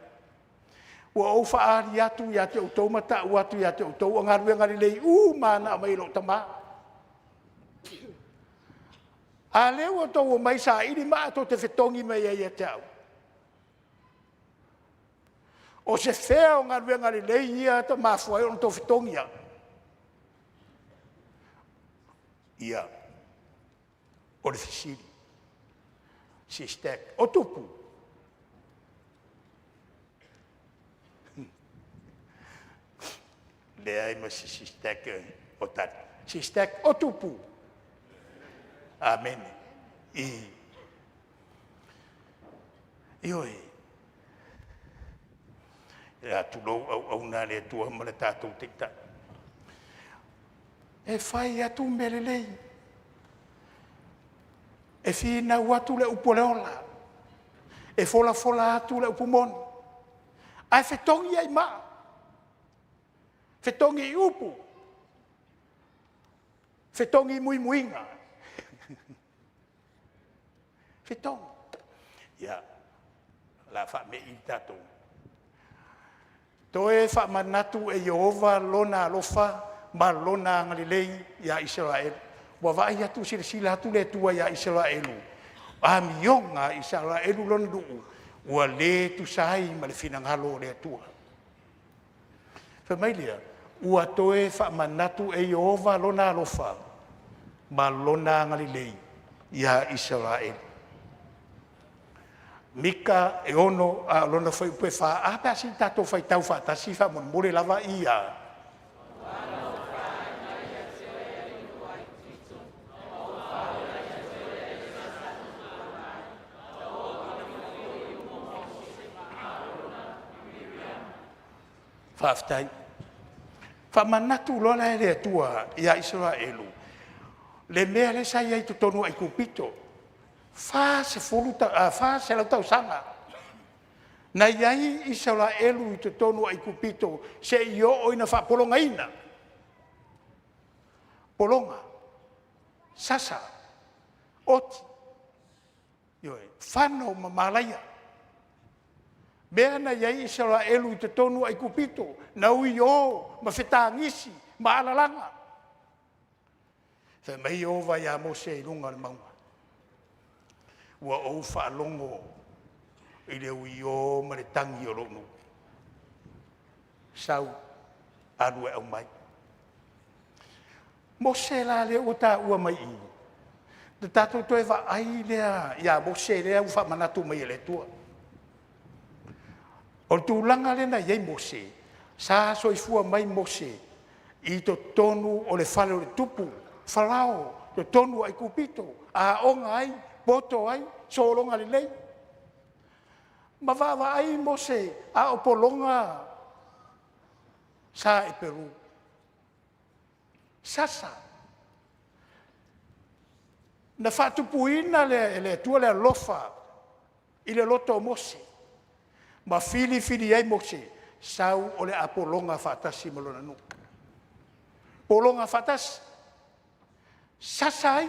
ua ou faaali atu ia te outou ma tau atu ia te outou o galuega lelei uma na aumai e lou Tama. A lea ua outou omai saili maa tou te fetogi mai ai ia te au. O se fea o galuega lelei ia ta mafua ai ona outou fetogi au? Ia, o le fesili. Sister, o tupu. Leai ma se sister o tali. Sister, o tupu. Amene. I. Ioe. E tulou auauna a le Atua ma le tatou Taitai. E fai atu mea lelei. E finau atu le upu o le ola. E folafola atu le upu moni. Ae fetogi ai maa. Fetogi i upu. Fetogi i muimuiga. Fetogi. Ia, la faamei tatou. Toe faamanatu e Ieova lona alofa ma lona agalelei iā Isaraelu. Ua vaai atu silasila atu le Atua iā Isaraelu, amioga a Isaraelu lona nuu ua lē tusa ai ma le finagalo o le Atua. Fai mai lea, ua toe faamanatu e Ieova lona alofa ma lona agalelei iā Isaraelu. Mika e 6 a o lona fuaiupu e 4. A pe a sii tatou faitau faatasi faamolemole lava ia. Faafetai. Faamanatu loa la e le Atua ia Isaraelu le mea lea sa i ai i totonu o Aikupito, 400 tausaga na i ai Isaraelu i totonu o Aikupito seia oo ina faapologaina. Pologa, sasa, oti, ioe, fano ma malaia. Mea na i ai Isaraelu i totonu o Aikupito, na uio ma fetagisi ma alalaga. Fai mai Ieova ia Mose i luga o le mauga, ua ou faalogo i le uio ma le tagi o lou nuu. Sau, alu e aumai. Mose la lea ua taua mai i i, na tatou toe vaai lea ia Mose lea ua faamanatu mai e le Atua. O le tulaga lea na i ai Mose, sa soifua mai Mose i totonu o le fale o le tupu, Farao, totonu o Aikupito, aoga ai, poto ai, sologa lelei. Ma vaavaai Mose a o pologa sa i Peru, sasa. Na faatupuina e le Atua le alofa i le loto o Mose ma filifili ai Mose, sau o le a pologa faatasi ma lona nuu. Pologa faatasi, sasa ai,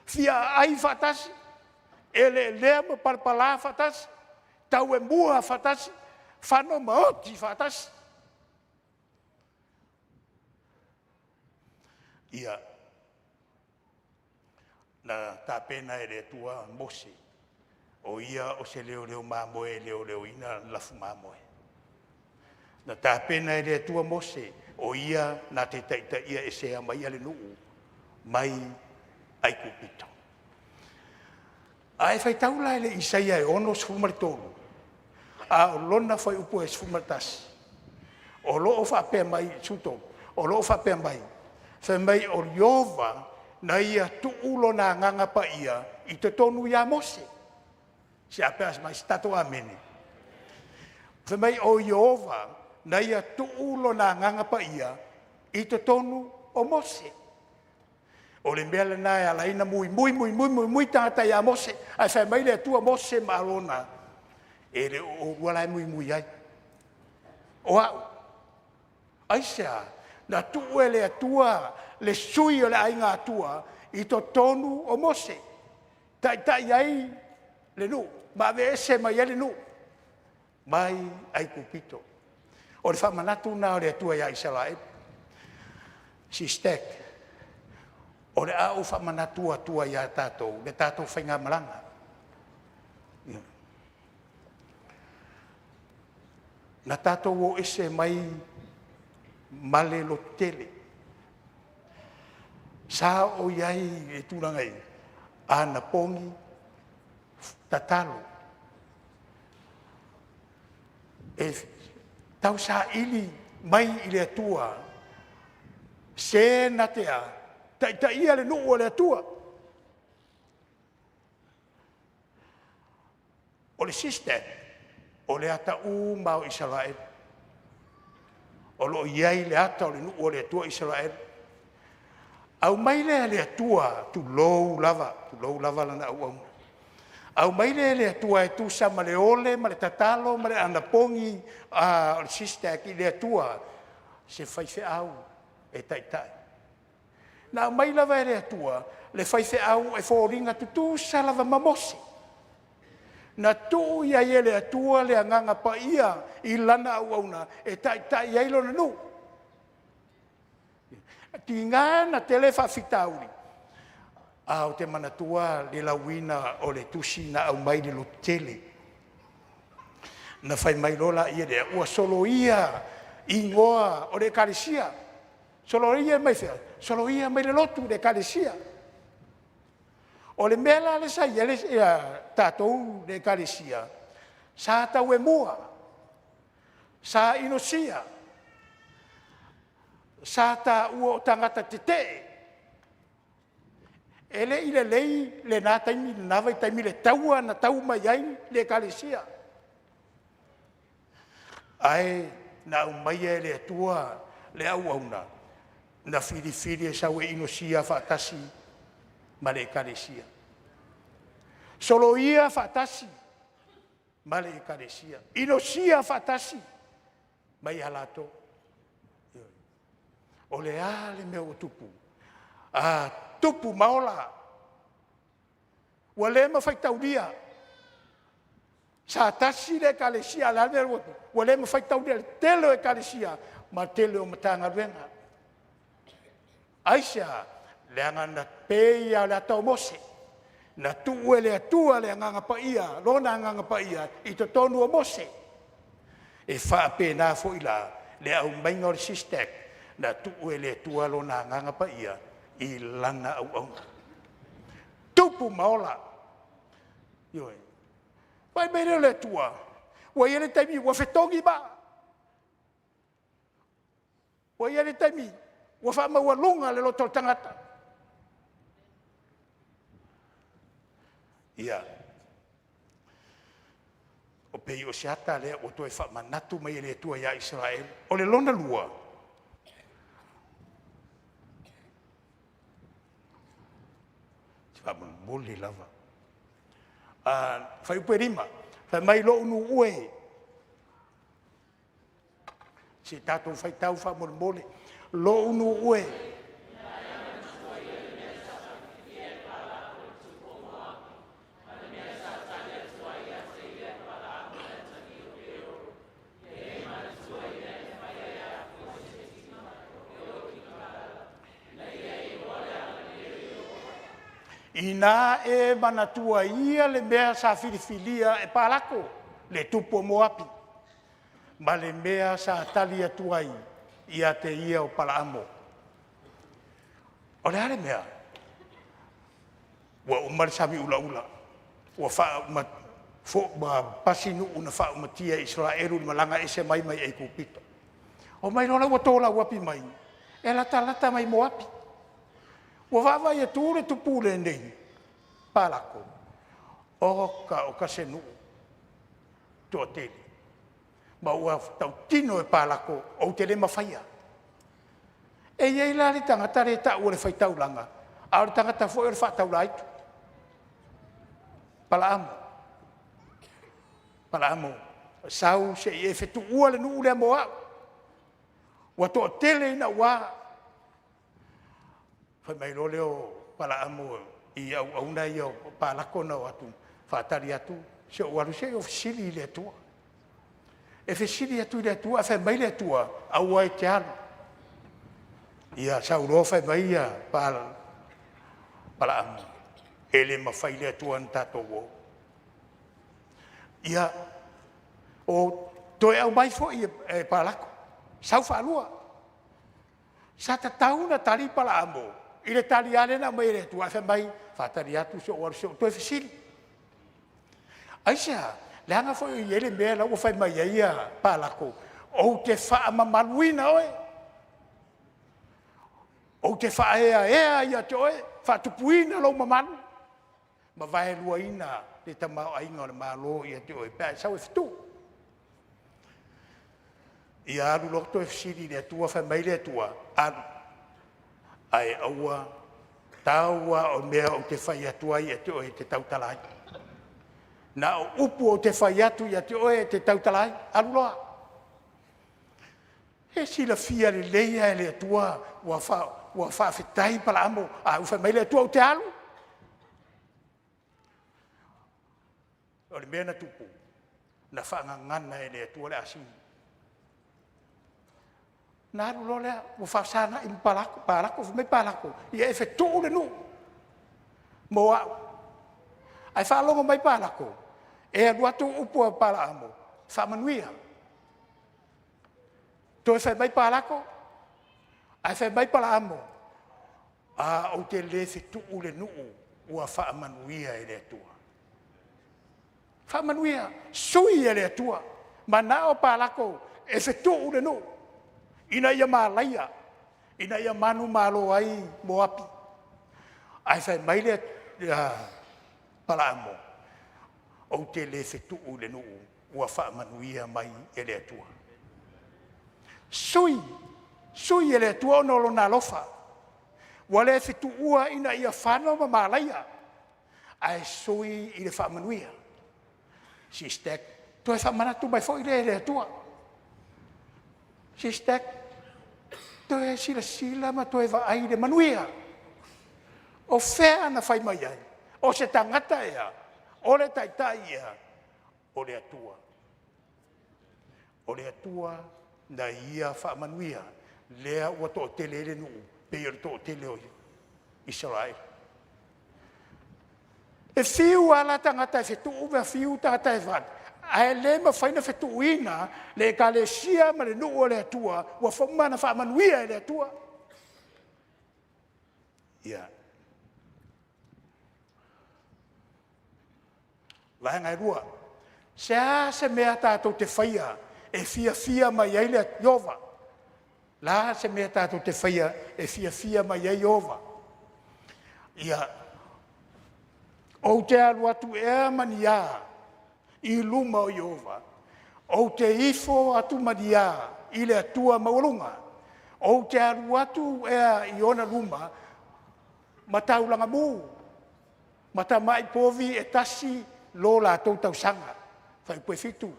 fiaai faatasi, eleelea ma palapala faatasi, tauemua faatasi, fano ma oti faatasi. Ia, na tapena e le Atua Mose, o ia o se leoleo mamoe e leoleoina lafu mamoe. Na tapena e le Atua Mose, o ia na te taitaia esea maia le nuu mai Aikupito. A e faitau la i le Isaia e 63, a o lona fuaiupu e 11, o lo o faapea mai, 13, o lo o faapea mai, fai mai o Ieova na ia tuu lona agaga paia i totonu ia Mose. Se a pe a aumai se tatou amene. Fai mai o Ieova na ia tuu lona agaga paia i totonu o Mose. O le mea lena e ala ai ona muimui, muimui, muimui tagata ia Mose, ae fai mai le Atua, Mose ma Arona, e le o oulua la e muimui ai, o au. Aisea? Na tuu e le Atua le sui o le aiga Atua i totonu o Mose, taitai ai le nuu ma aveese mai ai le nuu mai Aikupito. O le faamanatu lena o le Atua ia Isaraelu. SISTEC, o le a ou faamanatu atua ia tatou le tatou faigamalaga. Na tatou o ese mai ma le lototele. Sa oo i ai i tulaga i anapogi, tatalo, e tausaili mai i le Atua se na te a taitaia le nuu o le Atua. O le SISTEC, o le ata uma lava o Isaraelu, o lo o i ai le ata o le nuu o le Atua Isaraelu. Aumai lea e le Atua, tulou lava, tulou lava lana auauna, aumai lea e le Atua e tusa ma le ole ma le tatalo ma le anapogi a le SISTEC i le Atua se faifeau e taitai. Na aumai lava e le Atua le faifeau e foliga tutusa lava ma Mose. Na tuu i ai e le Atua le Agaga Paia i Lana auauna e taitai ai Lona nuu. Tiga na tele faafitauli, a ou te manatua le lauina o le tusi na aumai i le lototele. Na fai mai loa laia lea, ua soloia igoa o le ekalesia. Soloia mai fea? Soloia mai le lotu i le ekalesia. O le mea la lea sa i ai tatou le ekalesia, sa tauemua, sa inosia, sa taua o tagata tetee. E le i lelei lena taimi lena vaitaimi le taua na tau mai ai le ekalesia. Ae na aumaia e le Atua le auauna na filifili e sau e inosia faatasi ma le ekalesia. Soloia faatasi ma le ekalesia. Inosia faatasi ma ia latou. O le a le mea ua tupu? A tupu ma ola. Ua le ma faitaulia. Sa tasi le ekalesia, a o le a le mea ua le ma faitaulia le tele o ekalesia ma le tele o Matagaluega. Aisea? Leaga na pei lava o le ata o Mose, na tuu e le Atua le Agaga Paia, Lona Agaga Paia i totonu o Mose. E faapena foi la le aumaiga o le SYSTAC, na tuu e le Atua Lona Agaga Paia i lana auauna. Tupu ma ola. Ioe. Fai mai lea o le Atua, ua i ai le taimi ua fetogi maa, ua i ai le taimi ua faamaualuga le loto o le tagata. Ia, o pei o se ata lea ua toe faamanatu mai e le Atua ia Isaraelu. O le lona lua, faamolemole lava. Fuaiupu 5, fai mai lou nuu e, se i tatou faitau faamolemole. Lou nuu e, Ina e manatua ia le mea sa filifilia e Palako le tupu o Moapi, ma le mea sa tali atu ai ia te ia o Palaamo. O le a le mea? Ua uma le sami ulaula, ua faauma ua pasi nuu na faaumatia e Isaraelu i le malaga ese mai mai Aikupito. Omai loa la ua tolauapi mai, e latalata mai Moapi. Ua vaavaai atu le tupu lenei, Palako, oka oka se nuu toatele, ma ua tautino e Palako, ou te le mafaia. E i ai la le tagata lea e taua o le faitaulaga, a o le tagata foi o le faataulaaitu. Palaamo, Palaamo, sau se i e fetuua le nuu lea mo au. Ua toatele ina ua fai mai loa lea o Palaamo i auauna ia o Palako na o atu, faatali atu, se i ou alu se i ou fesili i le Atua. E fesili atu i le Atua ae fai mai le Atua, aua e te alu. Ia sau loa fai mai ia Palaamo, e le mafai le Atua ona tatou o. Ia, o toe aumai foi e Palako, sau faalua. Sa tatau ona tali Palaamo i le tali lava lea na aumai e le Atua ae fai mai, faatali atu se i ou alu se i ou toe fesili. Aisea? Leaga foi e i ai le mea la ua fai mai ai Palako, ou te faamamaluina oe, ou te faaeaea ia te oe, faatupuina lou mamalu ma vaeluaina le tamaoaiga o le Malo ia te oe pe a e sau e fetu. Ia alu loa toe fesili i le Atua, fai mai le Atua, alu, ae aua tau lava o mea ou te fai atu ai ia te oe e te tautala ai. Na o upu ou te fai atu ia te oe e te tautala ai, alu loa. E silafia lelei lava e le Atua ua, fa, ua faafetai Palaamo, a ua fai mai le Atua ou te alu. O le mea na tupu, na faagagana e le Atua le asini. Na alu loa lea, ua faafesagai ma Palako, Palako, fai mai Palako, ia e fetuu le nuu mo au. Ae faalogo mai Palako, e alu atu upu a Palaamo, faamanuia. Toe fai mai Palako, ae fai mai Palaamo, a ou te le fetuu le nuu ua faamanuia e le Atua. Faamanuia, sui e le Atua. Manao Palako e fetuu le nuu ina ia malaia, ina ia manumalo ai Moapi. Ae fai mai le Palaamo, ou te le fetuu i le nuu ua faamanuia mai e le Atua. Sui, sui e le Atua ona o lona alofa. Ua le fetuua ina ia fano ma malaia, ae sui i le faamanuia. Sister, toe faamanatu mai foi lea e le Atua. Sister, toe silasila ma toe vaai i le manuia. O fea na fai mai ai? O se tagata ea, o le taitai ea, o le Atua. O le Atua na ia faamanuia, lea ua toatele ai le nuu, pei o le toatele o Isaraelu. E fiu lava la tagata e fetuu ma fiu tagata e fai, ae le mafai ona fetuuina le ekalesia ma le nuu o le Atua ua uma ona faamanuia e le Atua. Ia. Vaega e lua, se a se mea tatou te faia e fiafia mai ai le Ieova? La se mea tatou te faia e fiafia mai ai Ieova? Ia, ou te alu atu ea ma ni a i luma o Ieova? Ou te ifo atu ma ni a i le Atua maualuga? Ou te alu atu ea i ona luma ma taulaga mu, ma tamai povi e tasi lo latou tausaga? Fuaiupu 7.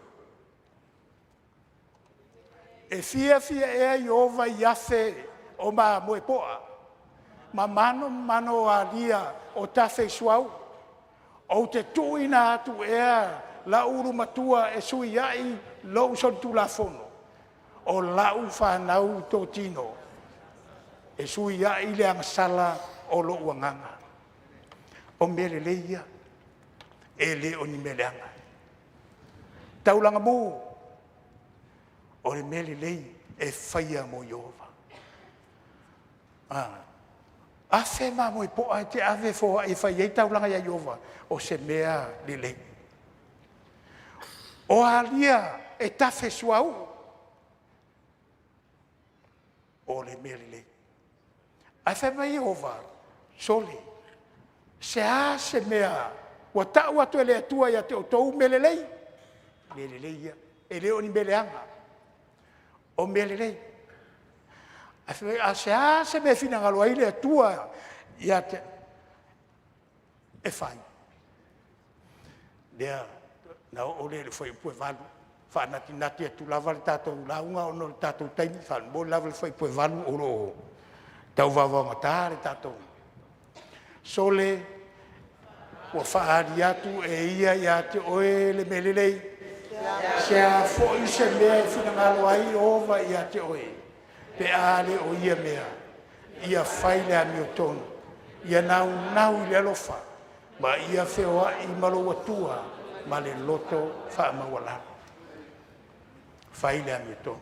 E fiafia ea Ieova i afe o mamoe poa, ma manomano alia o tafe i suauu? Ou te tuuina atu ea lau ulu matua e suiai lou solitulafono, o lau fanau totino e suiai le agasala o lou agaga? O mea lelei ia, e le o ni mea leaga. Taulaga mu, o le mea lelei e faia mo Ieova. Ah, afe mamoe poa e te ave foai e fai ai taulaga ia Ieova, o se mea lelei. O alia e tafe suauu, o le mea lelei. Ae fai mai Ieova, sole, se a se mea ua tau atu e le Atua ia te outou mea lelei, mea lelei ia, e le o ni mea leaga, o mea lelei. Ae fai mai, a se a se mea e finagalo ai le Atua ia te, e fai. Lea, na oo lea i le fuaiupu e 8, faanatinati atu lava le tatou lauga ona o le tatou taimi, faamolemole lava le fuaiupu e 8 o lo o tau vaovaogata le tatou. Sole, ua faaali atu e ia ia te oe le mea lelei. Se a foi se mea e finagalo ai Ieova ia te oe, pe a le o ia mea, ia fai le amiotonu, ia naunau i le alofa, ma ia feoai ma lou Atua ma le loto faamaualalo. Fai le amiotonu,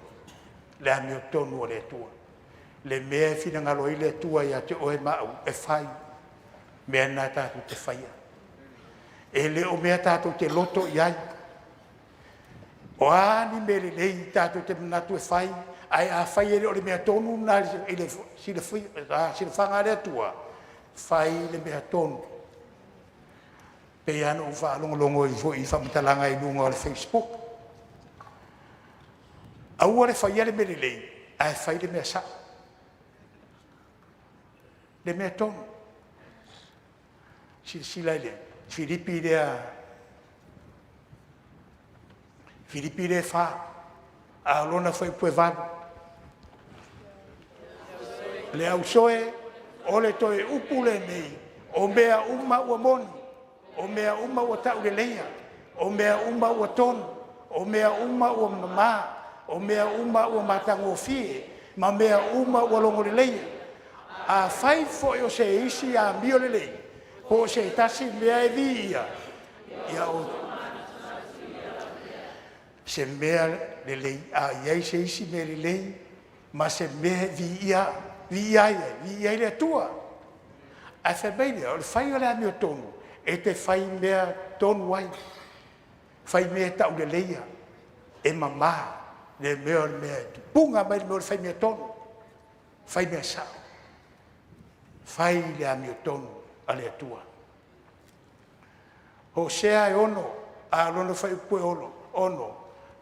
le amiotonu a le Atua. Le mea e finagalo ai le Atua ia te oe ma au e fai, mea lena tatou te faia. E le o mea tatou te loto i ai. O a ni mea lelei tatou te manatu e fai, ae afai e le o le mea tonu lena i le silafaga a le Atua, fai le mea tonu. Pei lava ona ou faalogologo ai foi i faamatalaga i luga o le Facebook. Aua le faia le mea lelei, ae fai le mea sao. Le mea tonu. Silasila i le Filipi lea, Filipi lea e 4, a o lona fuaiupu e 8. Le ausoe, o le toe upu lenei, o mea uma ua moni, o mea uma ua tauleleia, O mea uma ua tonu, o mea uma ua mamā, o mea uma ua matagofie, ma mea uma ua logoleleia. Afai foi o se isi amio lelei, po o se tasi mea e viia, ia o se mea lelei, a i ai se isi mea lelei ma se mea e viia, viia ai ai, viia ai le Atua. Ae fai mai lea, o le fai o le amiotonu, e te fai mea tonu ai, fai mea e tauleleia, e mamā, le mea o le mea e tupuga mai le mea o le fai mea tonu, fai mea sao, fai le amiotonu a le Atua. Hosea e 6, a lona fuaiupu e 6,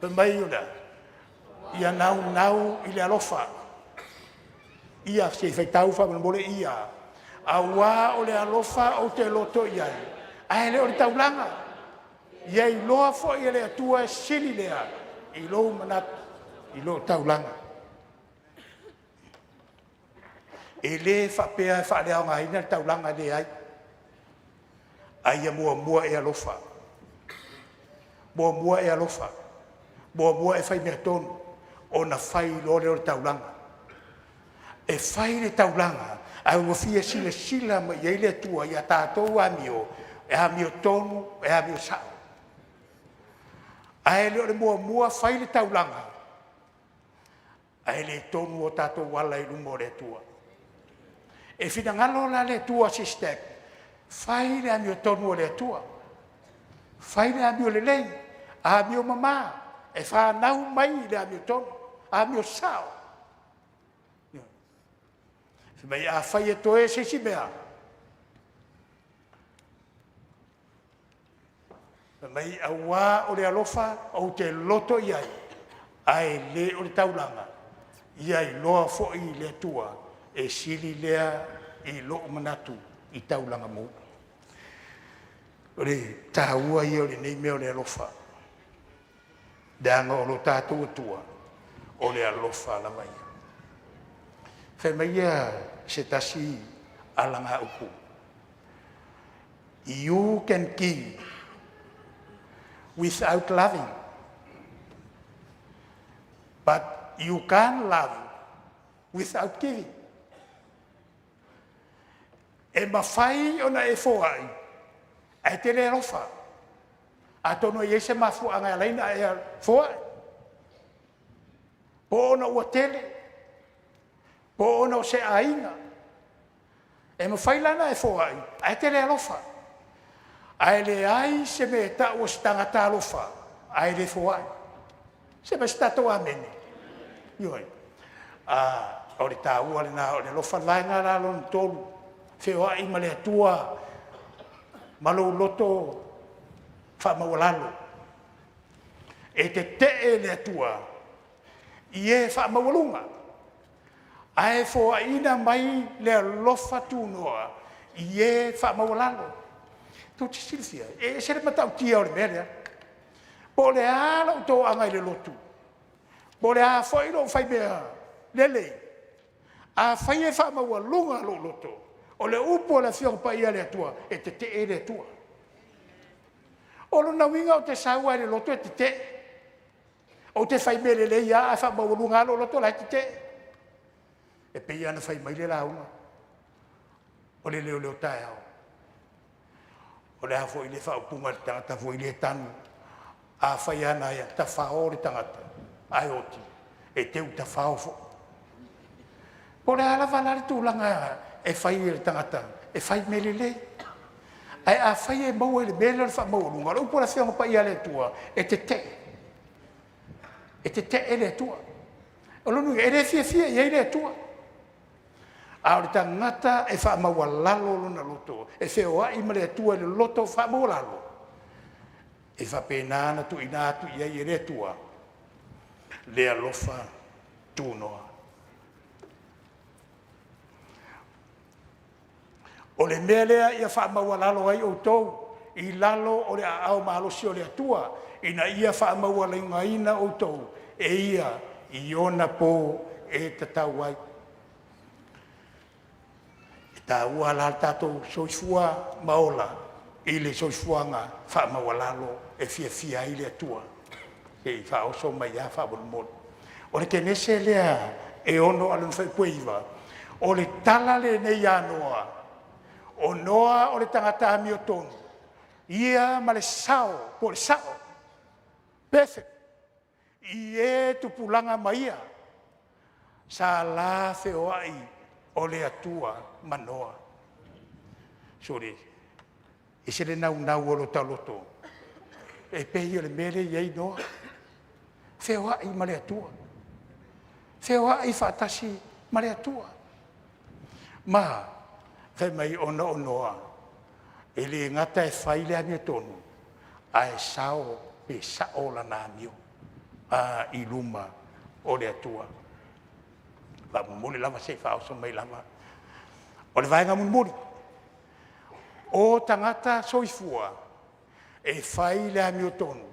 fai mai o le a? Ia naunau i le alofa. Ia, se i faitau faamolemole ia. Auā o le alofa ou te loto i ai, ae le o le taulaga. Ia iloa foi e le Atua e sili lea i lou manatu i lo taulaga. E le faapea e faaleaogaina le taulaga, leai. A ia muamua e alofa. Muamua e alofa. Muamua e fai mea tonu, ona fai loa lea o le taulaga. E fai le taulaga, ae ua fia silasila mai i ai le Atua i a tatou amio, e amiotonu, e amio sao. Ae le o le muamua fai le taulaga, ae le tonu o tatou ala i luma o le Atua. E finagalo la le Atua sister, fai le amiotonu o le Atua, fai le amio lelei, amio mama, e fanau mai i le amiotonu, amio sao. Fai mai afai e toe se isi mea, fai mai auā o le alofa ou te loto i ai, ae le o le taulaga, ia iloa foi le Atua e sili lea i lou manatu i taulaga mou. O le taua ia o lenei mea o le alofa, leaga o lo tatou Atua, o le alofa lava ia. Fai mai ia se tasi alagaupu, you can give without loving, but you can't love without giving. E mafai ona e foai, ae te le alofa. Atonu e i ai se mafuaaga e ala ai ona e foai. Po o ona ua tele, po o ona o se aiga. E mafai la ona e foai, ae te le alofa. Ae leai se mea e tau o se tagata alofa, ae le foai. Se i fai se tatou amene. Ioe. O le taua lena o le alofa. O le vaega la lona tolu, feoai ma le Atua ma lou loto faamaualalo. E tetee le Atua i e faamaualuga, ae foaiina mai le alofa tunoa i e faamaualalo. Tou te silafia, e ese le matautia o le mea lea. Po o le a lou toaga i le lotu, po o le a foi lou faimea lelei, afai e faamaualuga lou loto, o le upu a le Afioga Paia a le Atua, e tetee le Atua. O lona uiga ou te sau lava i le lotu e tetee, ou te fai mea lelei lava ae faamaualuga lava lou loto o la e tetee. E pei lava ona fai mai le lauga o le leoleo taeao. O le a foi le faaupuga i le tagata foi lea e tanu, afai lava na tafao le tagata ae oti, e teu tafao foi. Po o le a lava la le tulaga e fai e le tagata, e fai mea lelei. Ae afai e maua i le mea lea o le faamaualuga, o le upu a le Afioga Paia a le Atua, e tetee. E tetee le Atua. O lona uiga, e le fiafia i ai le Atua. A o le tagata e faamaualalo lona loto, e feoai ma le Atua i le loto faamaualalo, e faapena ona tuuina atu i ai e le Atua le alofa tunoa. O le mea lea ia faamaualalo ai outou i lalo o le aao malosi o le Atua, ina ia faamaualugaina outou e ia i ona po e tatau ai. E taua la le tatou soifua ma ola i le soifuaga faamaualalo. e fiafia ai le Atua. Se i faaoso mai lava faamolemole. O le Kenese lea e 6 a o lona fuaiupu e 9, o le tala lenei a Noa, o Noa o le tagata amiotonu, ia ma le sao po o le sao, perfect, i e tupulaga ma ia, sa la feoai o le Atua ma Noa. Sole, ese le naunau o lo ta loto, e pei o le mea lea e i ai Noa, feoai ma le Atua, feoai faatasi ma le Atua. Ma fai mai ona o Noa, e le gata e fai le amiotonu, ae sao pe sao lana amio i luma o le Atua. Faamomoli lava se i faaoso mai lava. O le vaega mulimuli, o tagata soifua e fai le amiotonu,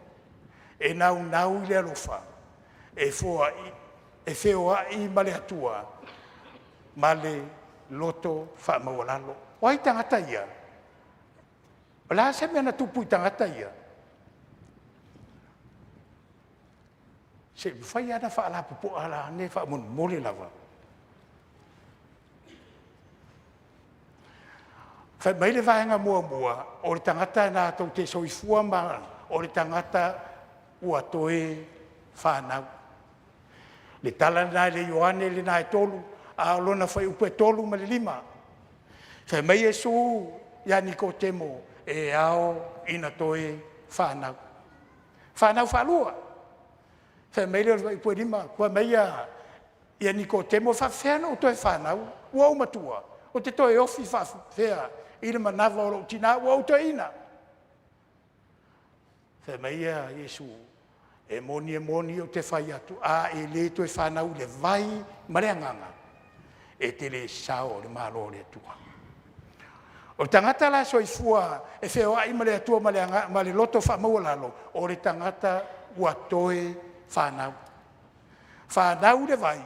e naunau i le alofa, e foai, e feoai ma le Atua ma le loto faamaualalo. O ai tagata ia? O le a se mea na tupu i tagata ia? Se i mafai lava ona faalapopoa ane faamolemole lava. Fai mai le vaega muamua, o le tagata latou te soifua ma o le tagata ua toe fanau. Le tala lena i le Ioane lena e 3, a o lona fuaiupu e 3 ma le 5. Fai mai Iesu ia Nikotemo, e ao ina toe fanau. Fanau faalua. Fai mai lea o le fuaiupu e 5, fai mai ia Nikotemo, e faapefea ona ou toe fanau? Ua ou matua, ou te toe ofi faapefea i le manava o lou tina ua ou toeaina? Fai mai ia Iesu, e moni e moni ou te fai atu, a e le toe fanau i le vai ma le agaga, e te le sao i le Malo o le Atua. O le tagata la e soifua e feoai ma le Atua ma le loto faamaualalo, o le tagata ua toe fanau. Fanau i le vai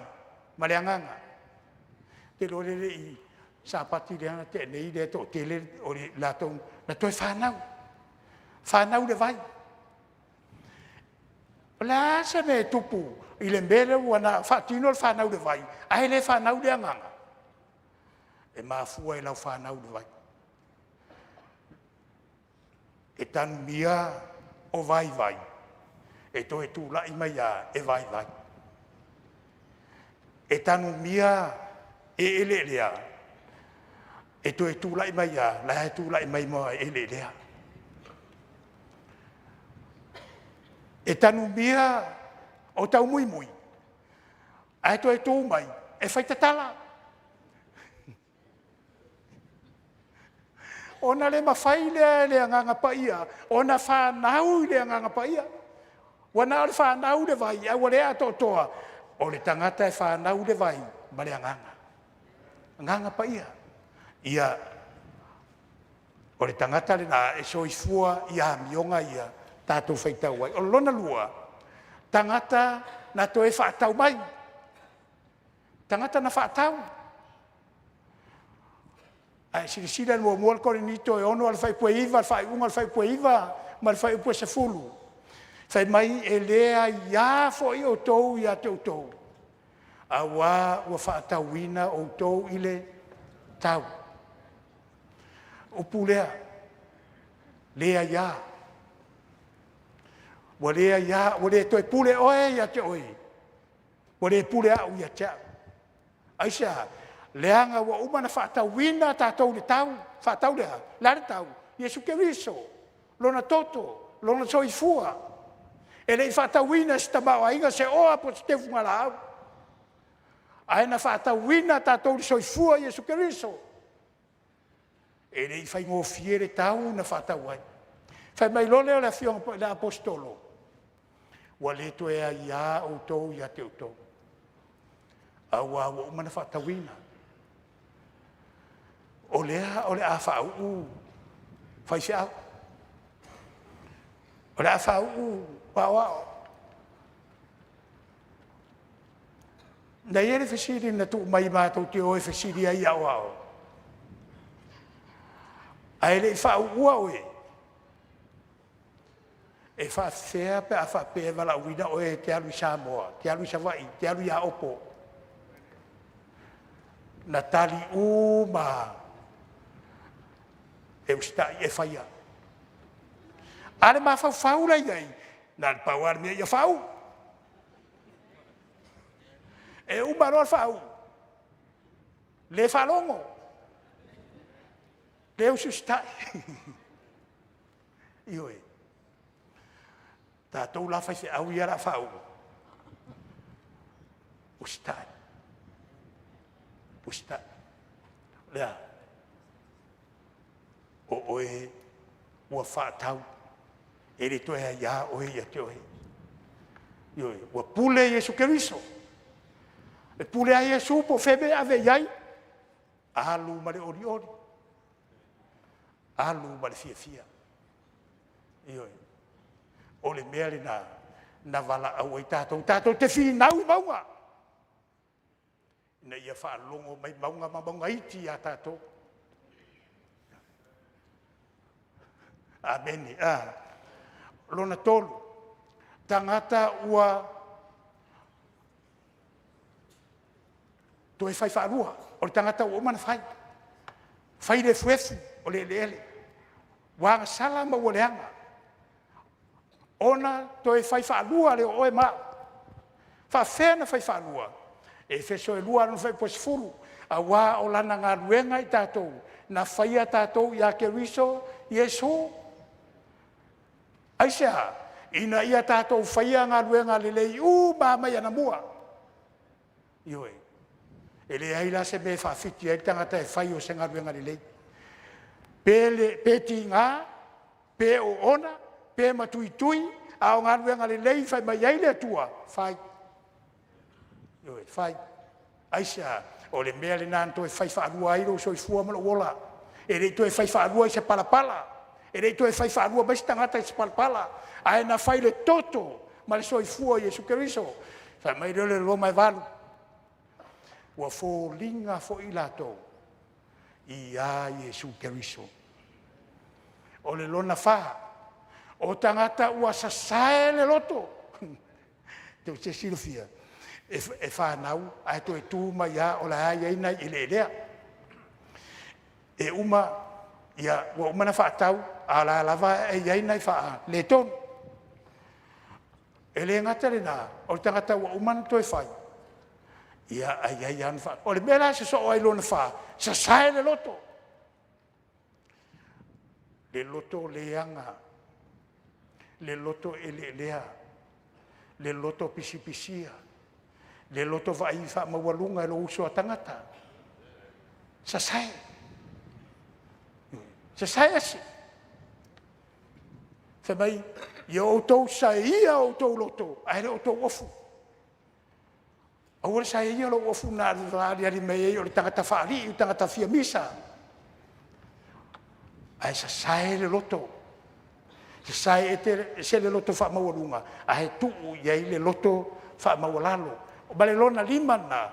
ma le agaga. Ou te iloa le i Sapati lea na tea nei lea e toatele o i latou na toe fanau. Fanau i le vai. O le a se mea e tupu i le mea lea ua faatino le fanau i le vai ae le fanau i le agaga? E mafua i lau fanau i le vai. E tanumia o vaivai, e toe tulai mai lava e vaivai. E tanumia e eleelea, e toe tulai mai lava, la e tulai mai ma eleelea. E tanumia o taumuimui, ae toe tu mai e faitatala. Ona le mafai lea e le Agaga Paia ona fanau i le Agaga Paia. Ua na o le fanau i le vai, ae ua le atoatoa. O le tagata e fanau i le vai ma le Agaga. Agaga Paia. Ia, o le tagata lena e soifua i amioga ia tatou faitau ai. O lona lua, tagata na toe faatau mai. Tagata na faatau. Ae silasila i le muamua le Korinito e 6 a o le fuaiupu e 9, le faaiuga o le fuaiupu e 9 ma le fuaiupu e 10. Fai mai e le aiā foi outou ia te outou, auā ua faatauina outou i le tau. Upu lea, le aiā. Ua le aiā, ua le toe pule oe ia te oe, ua le pule au ia te au. Aisea? Leaga ua uma ona faatauina tatou i le tau. Faatau le a? O le a le tau? Iesu Keriso, Lona toto, Lona soifua. E le i faatauina e se tamaoaiga, se oa po o se teufugalaau, ae na faatauina tatou i le soifua o Iesu Keriso. E le i faigofie le tau na faatau ai. Fai mai loa lea o le afioga i le Aposetolo, ua le toe aiā outou ia te outou, auā ua uma ona faatauina. O lea o le a faauu faifeau, o le a faauu aoao. Na i ai le fesili na tuu mai matou te o e fesili ai i aoao, ae le i faauua oe. E faafefea pe a faapea e valaauina oe e te alu i Samoa, te alu i Savaii, te alu i Aopo. Na tali uma e usitai e faia. A le mafaufau la i ai, na o le pau lava le mea ia faauu. E uma loa le faauu, le faalogo, le usiusitai. Ioe. Tatou la faifeau ia o le a faauu, usitai, usitai. O le a? O oe ua faatau, e le toe aiā oe ia te oe. Ioe, ua pule Iesu Keriso. E pule lava Iesu po o fea le mea e ave i ai, alu ma le olioli, alu ma le fiafia. Ioe. O le mea lena na valaau ai tatou, tatou te finau i mauga, ina ia faalogo mai mauga ma mauga iti ia tatou. Amene. Lona tolu, tagata ua toe fai faalua. O le tagata ua uma ona fai. Fai le efuefu o le eleele. Ua agasala ma ua leaga. Ona toe fai faalua lea o oe ma au. Faafefea ona fai faalua? Efeso e 2 lona fuaiupu e 10. Aua o lana galuega i tatou, na faia tatou ia Keriso Iesu. Aisea? Ina ia tatou faia galuega lelei uma mai anamua. Ioe. E leai la se mea e faafiti ai le tagata e fai o se galuega lelei. Pe, le, pe tiga, pe oona, pe matuitui, a o galuega lelei fai mai ai le Atua, fai. Ioe, fai. Aisea? O le mea lena na toe fai faalua ai lou soifua ma lou ola. E le i toe fai faalua i se palapala. E le i toe fai faalua mai se tagata i se palapala. Ae na fai le toto ma le soifua o Iesu Keriso. Fai mai lea o le Roma e 8. Ua foliga foi latou ia Iesu Keriso. O le lona fa, o tagata ua sasae le loto. Tou te silafia, e fanau ae toe tu mai lava o la e i ai nai eleelea. E uma, ia, ua uma ona faatau, a o la lava e i ai nai faaletonu. E le gata lena, o le tagata ua uma ona toe fai, ia ae i ai lava ona. O le mea la e sosoo ai lona fa, sasae le loto. Le loto leaga, le loto eleelea, le loto pisipisia, le loto vaai faamaualuga i lou uso a tagata. Sasae. Sasae ese. Fai mai, ia outou saeia o outou loto, ae le o outou ofu. Aua le saeia lou ofu na aliali mai ai o le tagata faalii, o le tagata fia misa. Ae sasae le loto. Sasae ese le loto faamaualuga, ae tuu i ai le loto faamaualalo. Ma le lona lima lena,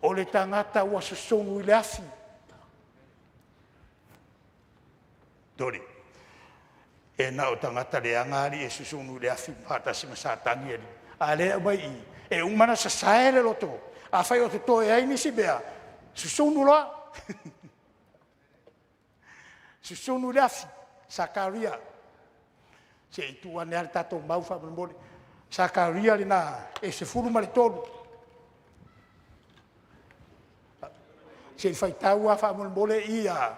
o le tagata ua sosonu i le afi. Toli. E na o tagata leaga alii e susunu i le afi faatasi ma Satani alii. A lea e aumai i, e uma ona sasae le loto. Afai o totoe ai nisi mea, susunu loa. Susunu i le afi. Sakaria. Se i tuu ane lava le tatou mau faamolemole. Sakaria lena e 13. Se i faitau lava faamolemole ia.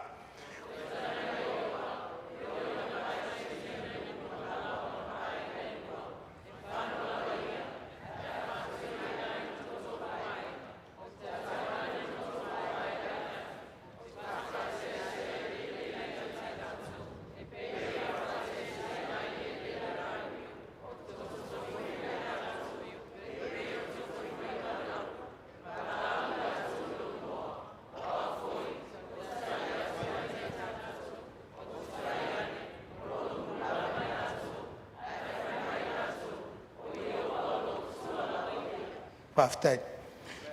Faafetai.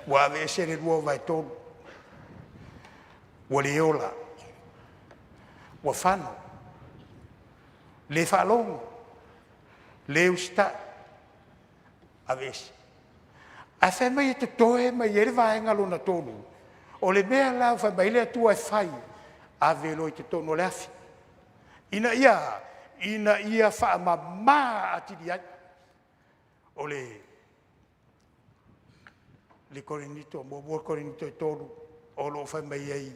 Ua aveese le 2/3. Ua le ola. Ua fano. Le faalogo. Le usitai, aveese. Ae fai mai e totoe mai ai le vaega lona tolu, o le mea la ua fai mai le Atua e fai, ave loa i totonu o le afi, ina ia, ina ia faamama atili ai. O le le Korinito, muamua Korinito e 3, o lo o fai mai ai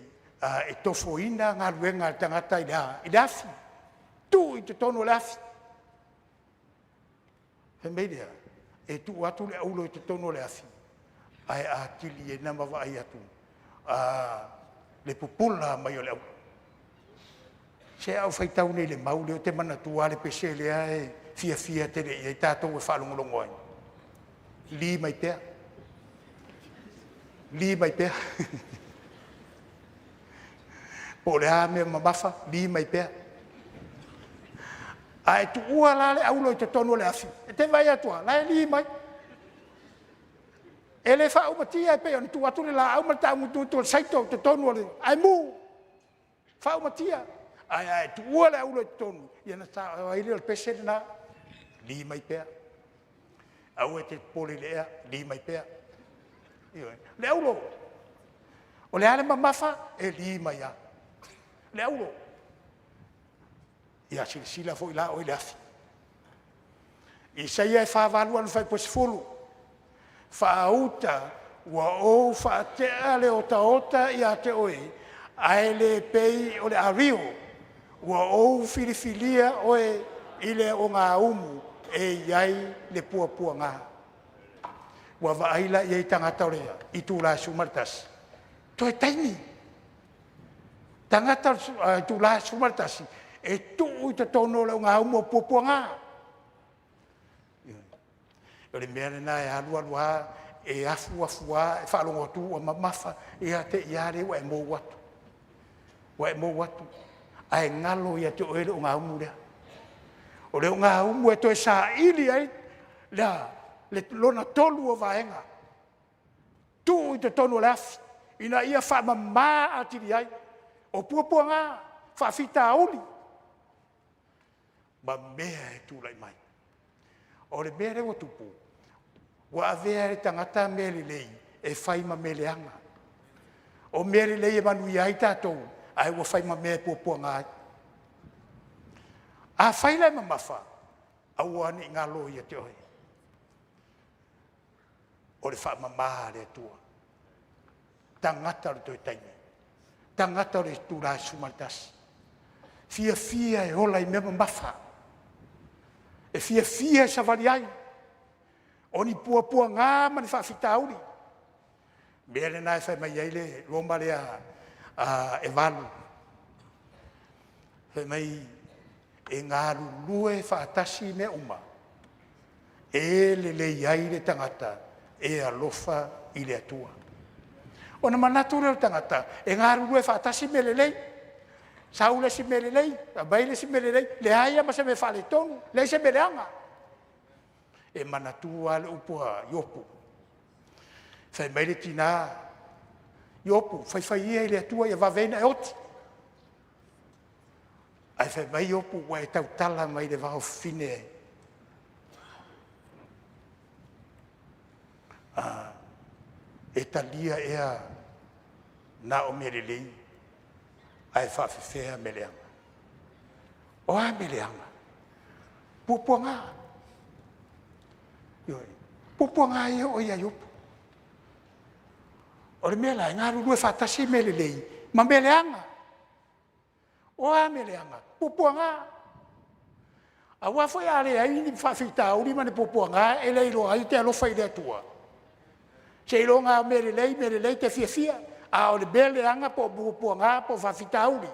e tofoina galuega a le tagata i le a? I le afi. Tuu i totonu o le afi. Fai mai lea, e tuu atu le aulo i totonu o le afi, ae atili ai na ma vaai atu le pupula mai o le aulo. Se a ou faitau nei i le mau lea, ou te manatua lava le pese lea e fiafia tele i ai tatou e faalogologo ai. Li mai pea. Li mai pea. Po o le a mea mamafa, li mai pea. A e tuua la le aulo i totonu o le afi, e te vaai atu lava, la e li mai. E le faaumatia e pei ona tuu atu le laau ma le taagutugutu o le saito i totonu o le... ae mu, faaumatia. Ae a e tuua le aulo i totonu, ia ona sao ai lea o le pese lena, li mai pea. Aua e te popole i le ea, li mai pea. Ioe. Le aulo, o le a le mamafa, e li mai lava. Le aulo. Ia silasila foi la oe i le afi. Isaia e 48 ana fuaiupu e 10. Faauta ua ou faatea le otaota ia te oe, ae le pei o le ario. Ua ou filifilia oe i le ogaumu e i ai le puapuaga. Ua vaai la i ai tagata o le itula e 11? Toe taimi. Tagata o le itula e 11 e tuu i totonu o le ogaumu o puapuaga. O le mea lena e alu alu lava, e afu afu lava, e faalogo atu ua mamafa, ia te i lava lea ua e mou atu. Ua e mou atu, ae galo ia te oe le ogaumu lea. O le ogaumu e toe saili ai le lona tolu o vaega. Tuu i totonu o le afi, ina ia faamama atili ai. O puapuaga, faafitauli, ma mea e tulai mai. O le mea lea ua tupu, ua avea e le tagata mea lelei e fai ma mea leaga. O mea lelei e manuia ai tatou, ae ua fai ma mea e puapuaga ai. Afai la e mamafa, aua ne i galo ia te oe. O le faamama a le Atua. Tagata o le toe taimi. Tagata o le itula e 11. Fiafia e ola i mea mamafa. E fiafia e savali ai. O ni puapuaga ma ni faafitauli. Mea lena e fai mai ai le Roma lea e 8. Fai mai e galulue faatasi mea uma e lelei ai le tagata e alofa i le Atua. Ona manatu lea o le tagata, e galulue faatasi mea lelei. Sau le isi mea lelei, aumai le isi mea lelei, leai lava ma se mea faaletonu, leai se mea leaga. E manatua lava le upu a Iopu. Fai mai le tina, Iopu, faifai ia i le Atua ia vave ai ona e oti. Ae fai mai Iopu, ua e tautala mai i le vaofafine e talia ea na o mea lelei ae faafefea mea leaga. O a mea leaga? Puapuaga. Ioe. Puapuaga ia oo ia Iopu. O le mea la, e galulue faatasi mea lelei ma mea leaga. O a mea leaga? Puapuaga. Aua foi a leai ni faafitauli ma ni puapuaga e le iloa ai e te alofa i le Atua. Seiloga lava o mea lelei, mea lelei te fiafia. A o le mea leaga po o puapuaga po o faafitauli,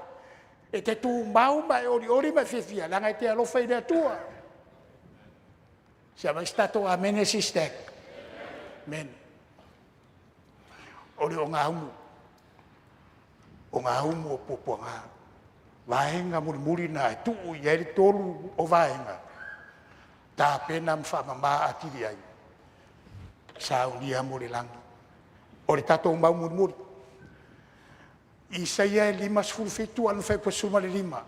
e te tumau ma e olioli ma e fiafia, leaga e te alofa i le Atua. Se aumai se tatou amene sister. Amen. O le ogaumu, ogaumu o puapuaga. Vaega mulimuli na e tuu i ai le tolu o vaega, tapena ma faamama atili ai, saunia mo le lagi. O le tatou mau mulimuli. Isaia e 57 ana fuaiupu e 15.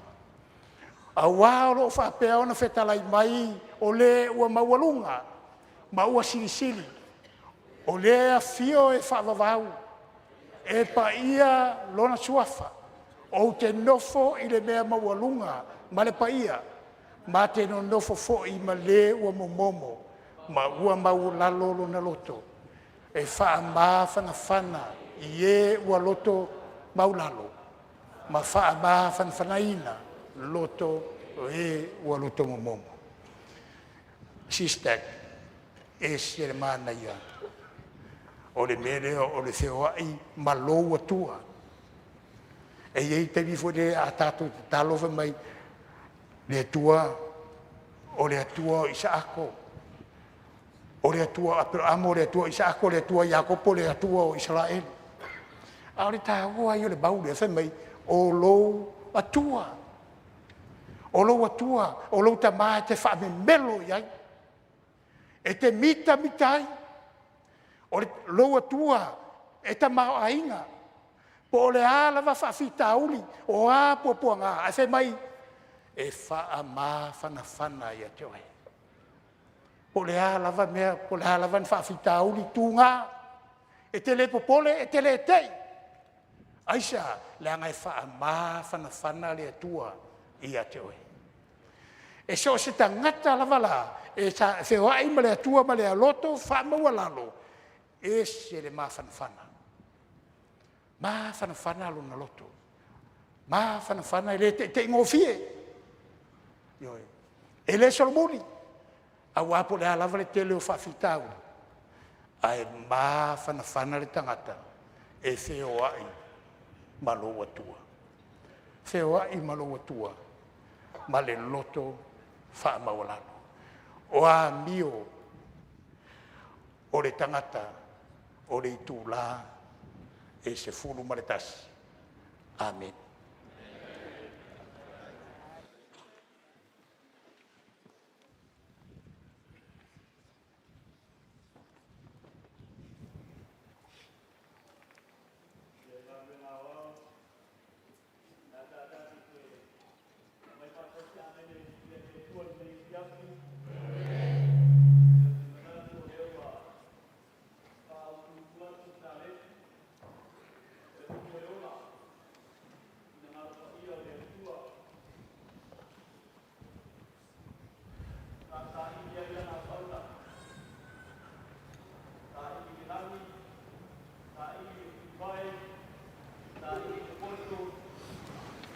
Auā o lo o faapea ona fetalai mai o le ua maualuga ma ua silisili, o lea e afio e faavavau, e paia Lona Suafa. Ou te nofo i le mea maualuga ma le paia, ma te nonofo foi ma le ua momomo ma ua maualalo lona loto, e faamafanafana i e ua loto maualalo ma faamafanafanaina loto o e ua loto momomo. SISTEC, e ese le manaia o le mea lea o le feoai ma lou Atua. E i ai taimi foi lele a tatou tatalo fai mai, le Atua, o le Atua o Isaako, o le Atua o Aperamo, o le Atua o Isaako, o le Atua o Iakopo, o le Atua o Isaraelu. A o le taua ia o le mau lea, fai mai, o lou Atua, o lou Atua, o lou Tama e te faamemelo i ai, e te mitamita ai, o lou Atua e tamaoaiga. Po o le a lava faafitauli, o a puapuaga, ae fai mai, e faamafanafana ia te oe. Po o le a lava mea, po o le a lava ni faafitauli tuga, e te le popole, e te le te i. Aisea? Leaga e faamafanafana le Atua ia te oe. E so o se tagata lava la e feoai ma le Atua ma le loto faamaualalo, e ese le mafanafana, mafanafana lona loto, mafanafana e le teiteigofie. Ioe. E le solomuli, aua po o le a lava le tele o faafitauli, ae mafanafana le tagata e feoai ma lou Atua. Feoai ma lou Atua ma le loto faamaualalo. O amio o le tagata o le itula e 11. Amene.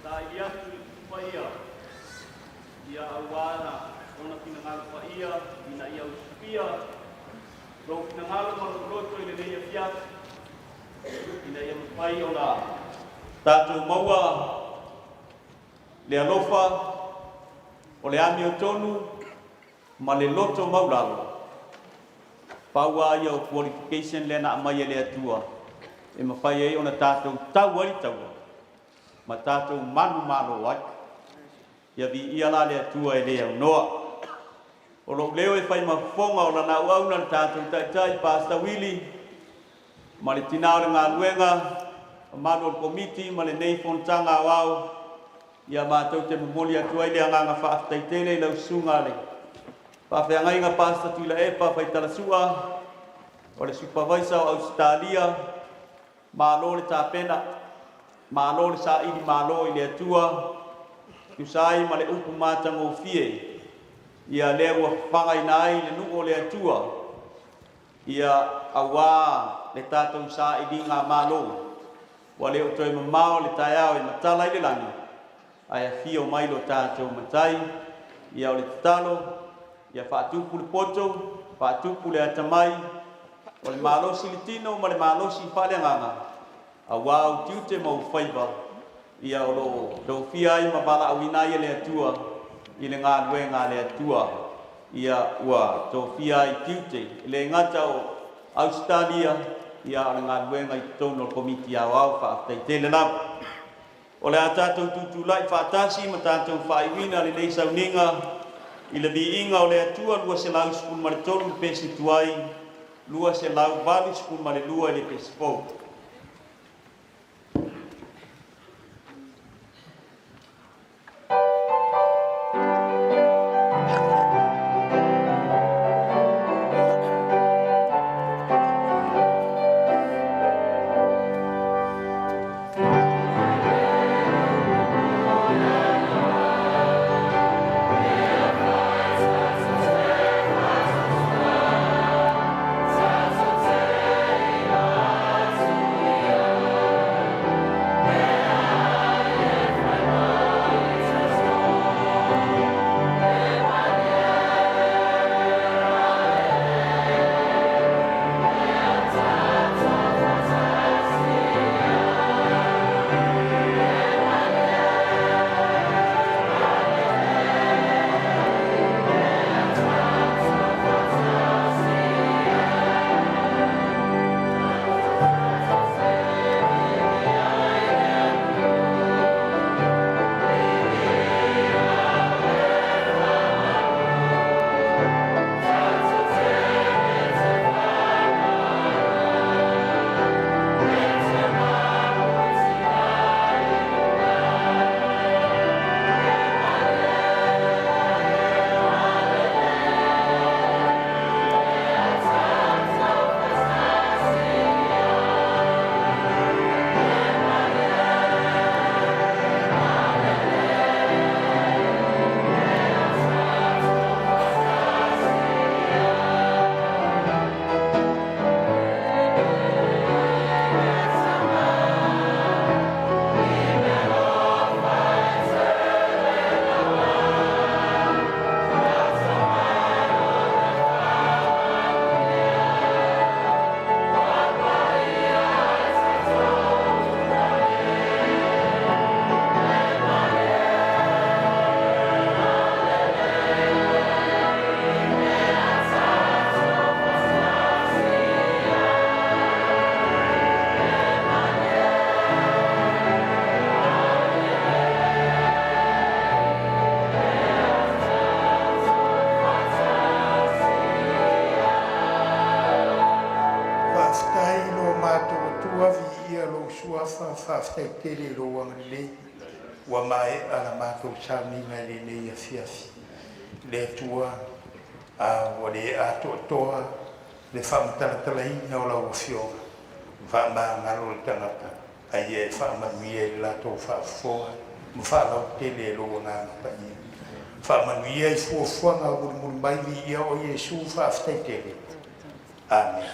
Saili atu le Tusi Paia ia aua Lona finagalo paia ina ia usufia lou finagalo ma lou loto i lenei afiafi ina ia mafai ona tatou maua le alofa o le amiotonu ma le loto maulalo. Pau lava ia o qualification lea na aumai e le Atua e mafai ai ona tatou tau ai le taua ma tatou manumalo ai. Ia viia la le Atua e le aunoa. O lou leo e fai ma fofoga o lana auauna le tatou Taitai, Pastor Willie, ma le tina o le galuega, mamalu o le Komiti ma lenei Fonotaga Aoao, ia matou te momoli atu ai le agaga faafetai tele i lau Susuga le Faafeagaiga Pastor Tuilaepa Faitalasua, o le Supervisor o Ausetalia. Malo le tapena, malo le saili malo i le Atua, tusa ai ma le upu matagofie, ia lea ua fafagaina ai le nuu o le Atua, ia auā le tatou sailiga malo. Ua le o toe mamao le taeao e matala ai le lagi, ae afio mai lo tatou Matai. Ia o le tatalo, ia faatupu le poto, faatupu le atamai, o le malosi i le tino ma le malosi faaleagaga, auā ou tiute ma ou faiva, ia o lo o tofia ai ma valaauina ai e le Atua i le galuega a le Atua, ia ua tofia ai tiute, e le gata o Ausetalia, ia a o le galuega i totonu o le Komiti Aoao. Faafetai tele lava. O le a tatou tutulai faatasi ma tatou faaiuina lenei sauniga i le viiga o le Atua 213 le pesi tuai, 282 i le pesi fou. Faafetai i lo matou Atua, viia lou Suafa, faafetai tele i lou agalelei ua maea la matou sauniga i lenei afiafi. Le Atua, a ua le atoatoa le faamatalatalaina o lau Afioga, faamagalo le tagata ae ia e faamanuia i le latou faafofoga ma faalautele e lou Agaga Paia. Faamanuia i fuafuaga mulimuli mai, viia Oe Iesu, faafetai tele. Amene.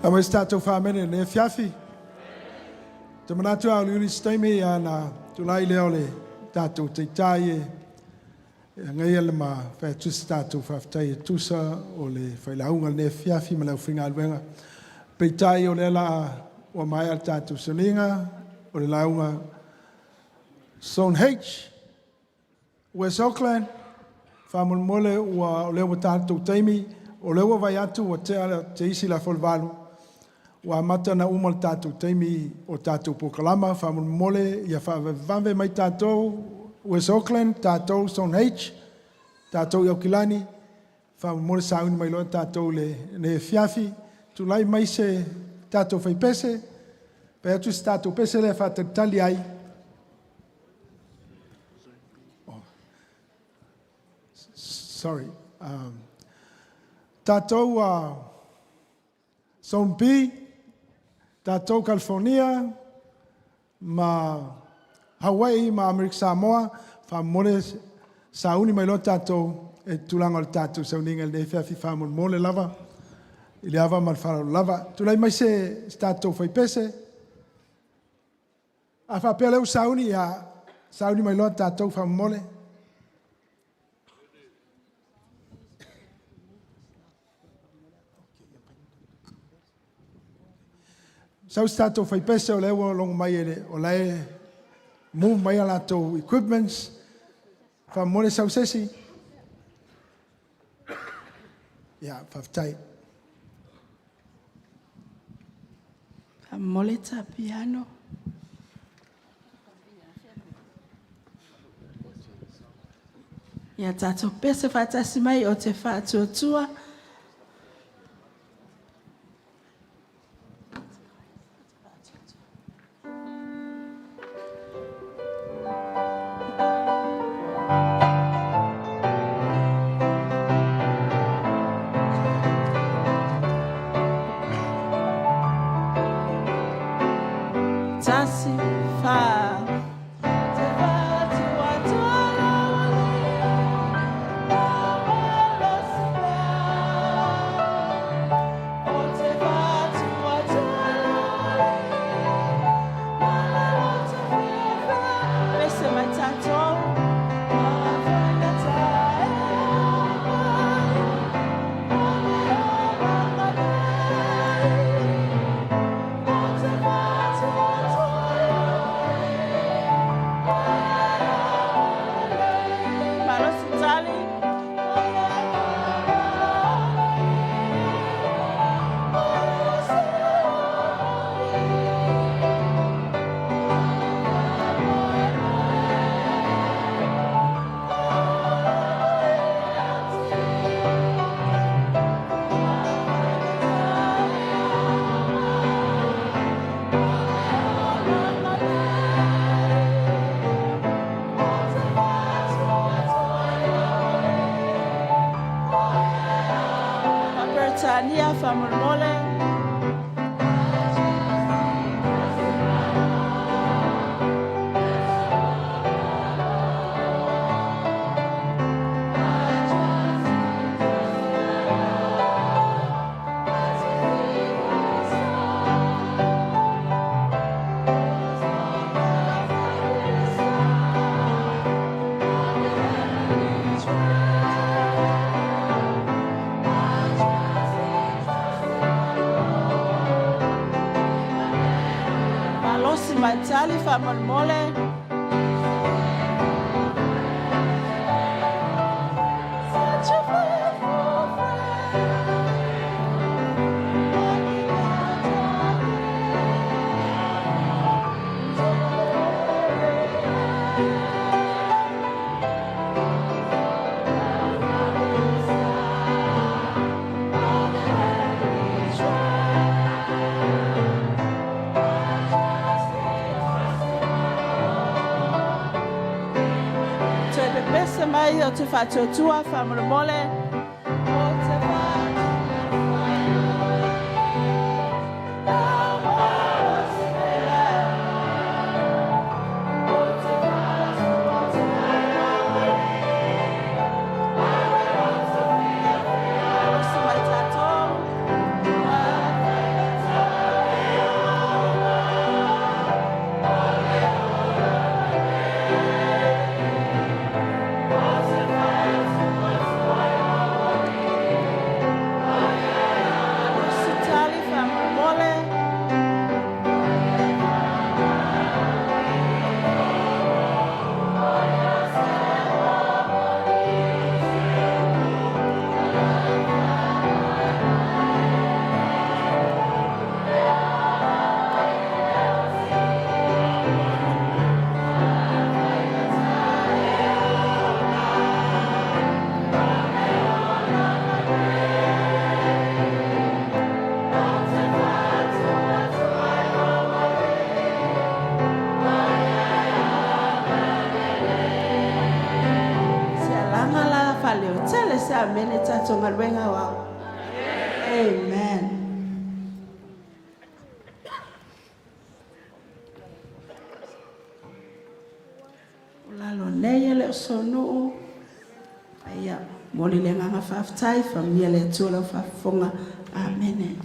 Aumai se tatou faamene i lenei afiafi. Ou te manatu e auliuli se taimi ona tulai lea o le tatou Taitai e agaia le ma fai atu se tatou faafetai e tusa o le failauga i lenei afiafi ma le aufaigaluega. Peitai o lea ua maea le tatou suniga o le lauga Zone H, West Auckland, faamolemole o lea ua ta le tou taimi, o lea ua vaai atu ua tea teisi le 7:30, ua amata ona uma le tatou taimi o tatou polokalama. Faamolemole ia faavavevave mai tatou West Auckland, tatou Zone H, tatou i Aukilani, faamolemole sauni mai loa tatou i lenei afiafi. Tulai mai se tatou faipese, fai atu se tatou pese lea e faatalitali ai. Oh, sorry. Tatou Zone B, tatou California ma Hawaii ma Amerika Samoa, faamolemole sauni mai loa tatou e tulaga o le tatou sauniga i lenei afiafi faamolemole lava i le ava ma le faaaloalo lava. Tulai mai se tatou faipese. A faapea o lea ua sauni, ia sauni mai loa tatou faamolemole. Sau se tatou faipese o lea ua logo mai o la e move mai a latou equipments. Faamolemole sau se isi. Ia, faafetai. Faamolemole ta piano. Ia tatou pese faatasi mai o te faatuatua. Tasi, fa. Te faatuatua lau alii, lau malosi pea. O te faatuatua lau alii, ma le loto fiafia. Pese mai tatou. Mafaigata e mai, o le olaga nei. O te faatuatua lau alii, o le agalelei. Malosi tali. O le agalelei. O le Peretania faamolemole. Malosi Matali faamolemole. pepese mai o te faatuatua faamolemole. O te Sitali faamolemole. Sialaga la faaleotele se amene tatou galuega oao. Amen. O lalo nei e le o sonuu. Ia, moli le agaga faafetai, faamanuia le Atua lau faafofoga. Amene.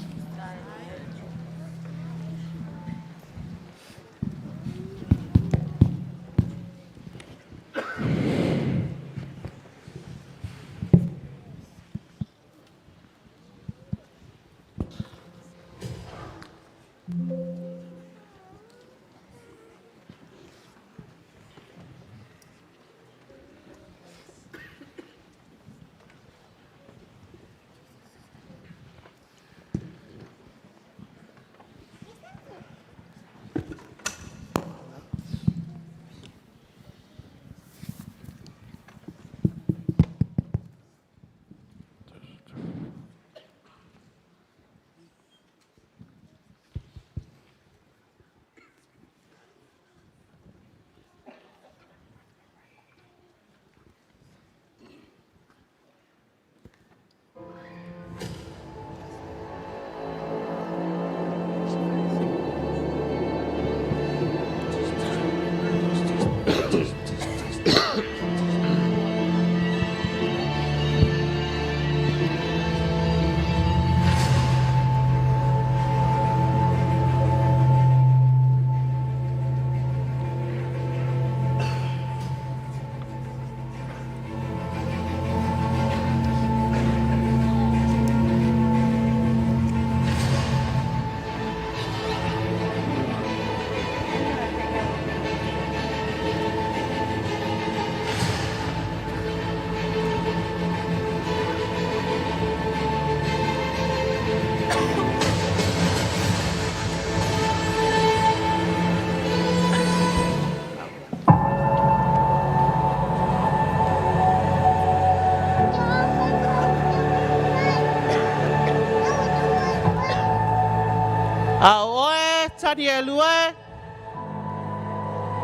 A oe Tanielu e,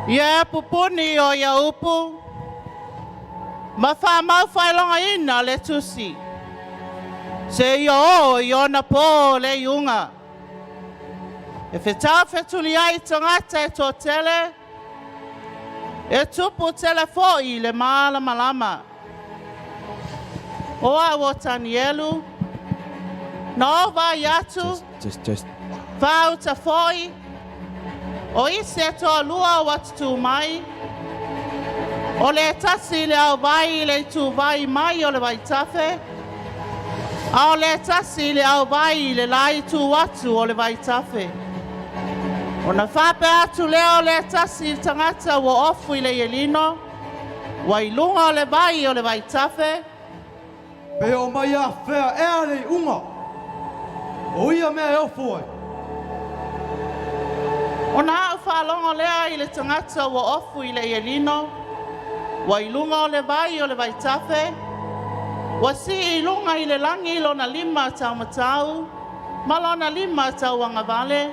ia pupuni o ia upu, ma wha whailoga ina le tusi. Se ia o i ona pō le iunga. E whetau whetuli ai tangata e tō tele, e tupu tele foi le māla malama. O a o Tanielu, na o vai atu, Just, just, whauta foi, o isi e toa lua o atu mai, o le tasi le au vai le tu vai mai o le vaitafe, a o le tasi le au vai le lai tu atu o le vaitafe. O na whape atu leo le tasi i tangata ua ofu i le ielino, ua ilunga o le vai o le vaitafe. Pe o mai a fea ea le unga. O ia mea e ofu ai. O na au whaalongo lea i le tangata ua ofu i le ielino, ua ilunga o le vai o le vaitafe, ua si ilunga i le langi lona lima tau matau, ma lona lima tau angavale,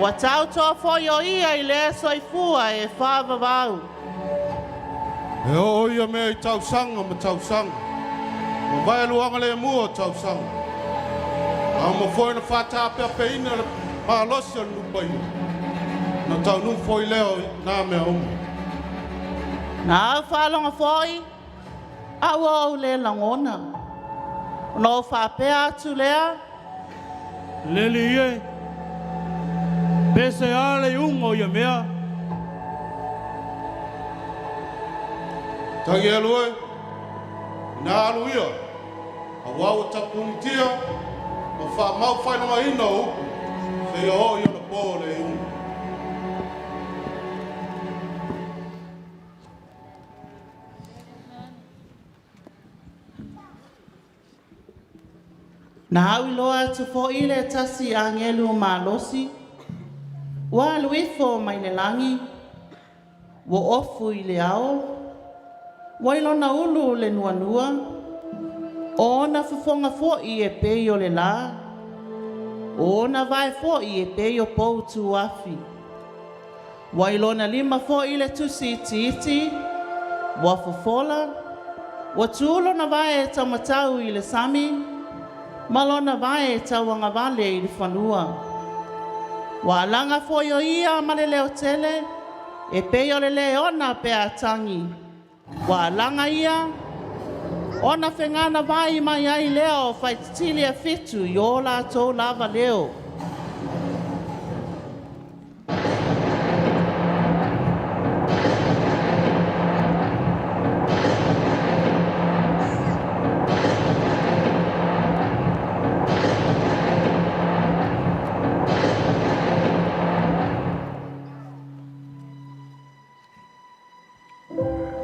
ua tau toa foi o ia i le soifua e whaavavau. E oo ia mea i tausaga ma tausaga, mavae luaga lemu o tausaga. A uma foi ona faataapeapeina le malosi o le nuu paia, ona taunuu foi lea o na mea uma. Na au faalogo foi, a ua ou le lagona. Ona ou faapea atu lea, Le Alii e, pe se a le iuga o ia mea. Tagi alu e, ina alu ia, auā ua tapunitia ma faamau faailogaina o upu, seia oo i ona po o le iuga. Na au iloa atu foi le tasi agelu malosi, ua alu ifo mai le lagi, ua ofu i le ao, ua i lona ulu le nuanua, o ona fofoga foi e pei o le lā, o ona vae foi e pei o pou tuafi. Ua i lona lima foi le tusi itiiti, ua fofola, ua tu lona vae taumatau i le sami, ma lona vae tauagavale i le fanua. Ua alaga foi o ia ma le leo tele, e pei o le leona pe a tagi. Ua alaga ia, ona feganawai mai ai lea o faititili e fitu i o latou lava leo.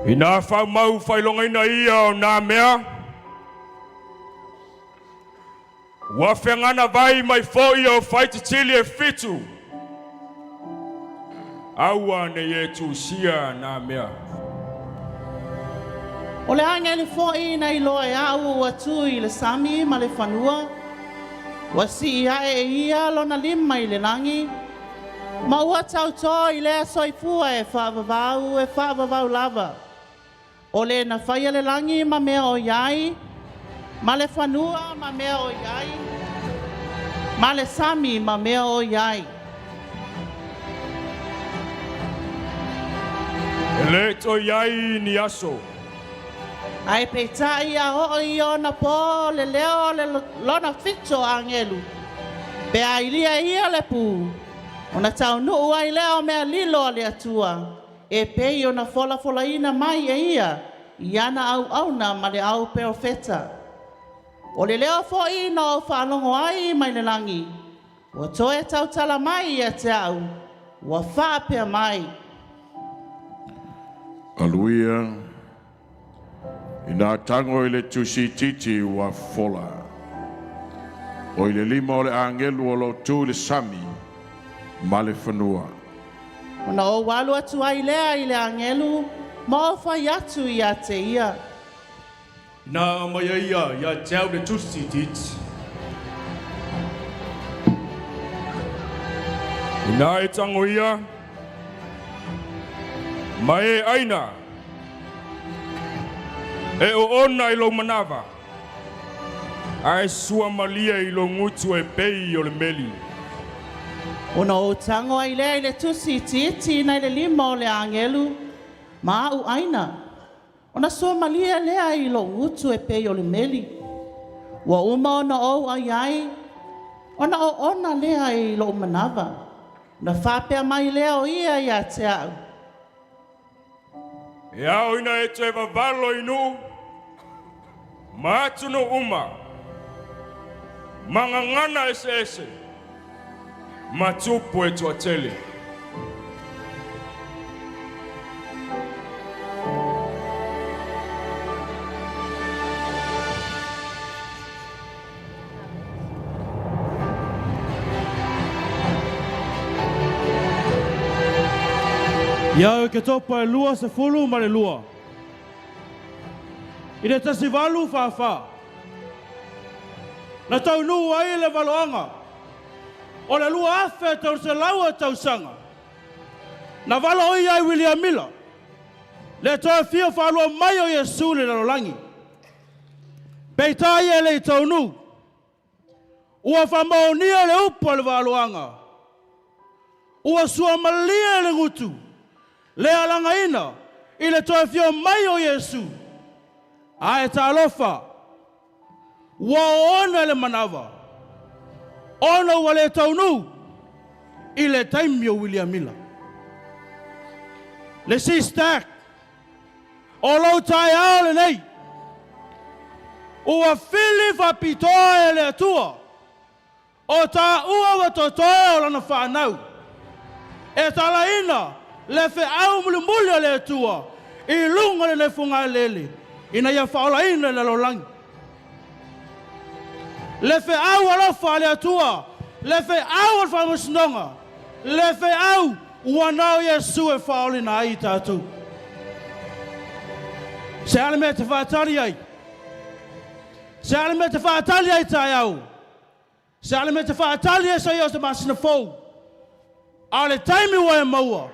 Ina faamau faailogaina ia o nā mea, ua feganawai mai foi o faititili e fitu, aua nei e tusia nā mea. O le agelu foi na iloa e a'u ua tu i le sami ma le fanua, ua sii ae e ia lona lima i le lagi, ma ua tautō i lea soifua e faavavau e faavavau lava. O le na faia le lagi ma mea o i ai, ma le fanua ma mea o i ai, ma le sami ma mea o i ai. E le toe i ai ni aso. Ae peitai a oo i ona pō le leo o le lona fitu o agelu, pe a ilia e ia le pū, ona taunuu ai lea o mea lilo a le Atua, e pei ona folafolaina mai e ia i ana auauna ma le au perofeta. O le leo foi na ou faalogo ai mai le lagi, ua toe tautala mai ia te a'u, ua faapea mai. Alu ia, ina tago i le tusi itiiti ua fofola, o i le lima o le agelu o lo o tu i le sami ma le fanua. Ona ou alu atu ai lea i le agelu, ma ou fai atu ia te ia. Na aumai ai ia ia te au le tusi itiiti. Ina e tago ia, ma e aina, e oona i lou manava, ae suamalie i lou gutu e pei o le meli. Ona ou tago ai lea i le tusi itiiti nai le lima o le agelu, ma a'u aina. Ona suamalie lea i lou gutu e pei o le meli. Ua uma ona ou ai ai, ona oona lea i lou manava. Na faapea mai lea o ia ia te a'u. E ao ina e toe vavalo i nuu, ma atunuu uma, ma gagana eseese, ma tupu e toatele. Ia Oketopa e 22, i le 1844, na taunuu ai le valoaga o le 2300 o tausaga, na valoia ai Wiliamila. Le toe afio faalua mai o Iesu i le lalolagi. Peitai e le i taunuu, ua faamaonia le upu a le vaaloaga, ua suamalie le gutu le alagaina i le toe afio mai o Iesu. Ae talofa, ua oona le manava, ona ua le taunuu i le taimi o Wiliamila. Le isi stack o lou taeao lenei, ua fili faapitoa e le Atua O taua ua totoe o lana fanau, e talaina le feau mulimuli a le Atua i luga o lenei fogaeleele ina ia faaolaina i le lalolagi. Le feau alofa a le Atua, le feau o le faamasinoga, le feau ua na o Iesu e faaolaina ai i tatou. Se a le mea e te faatali ai? Se a le mea e te faatali ai taeao? Se a le mea e te faatali ai seia o se masina fou? A o le taimi ua e maua,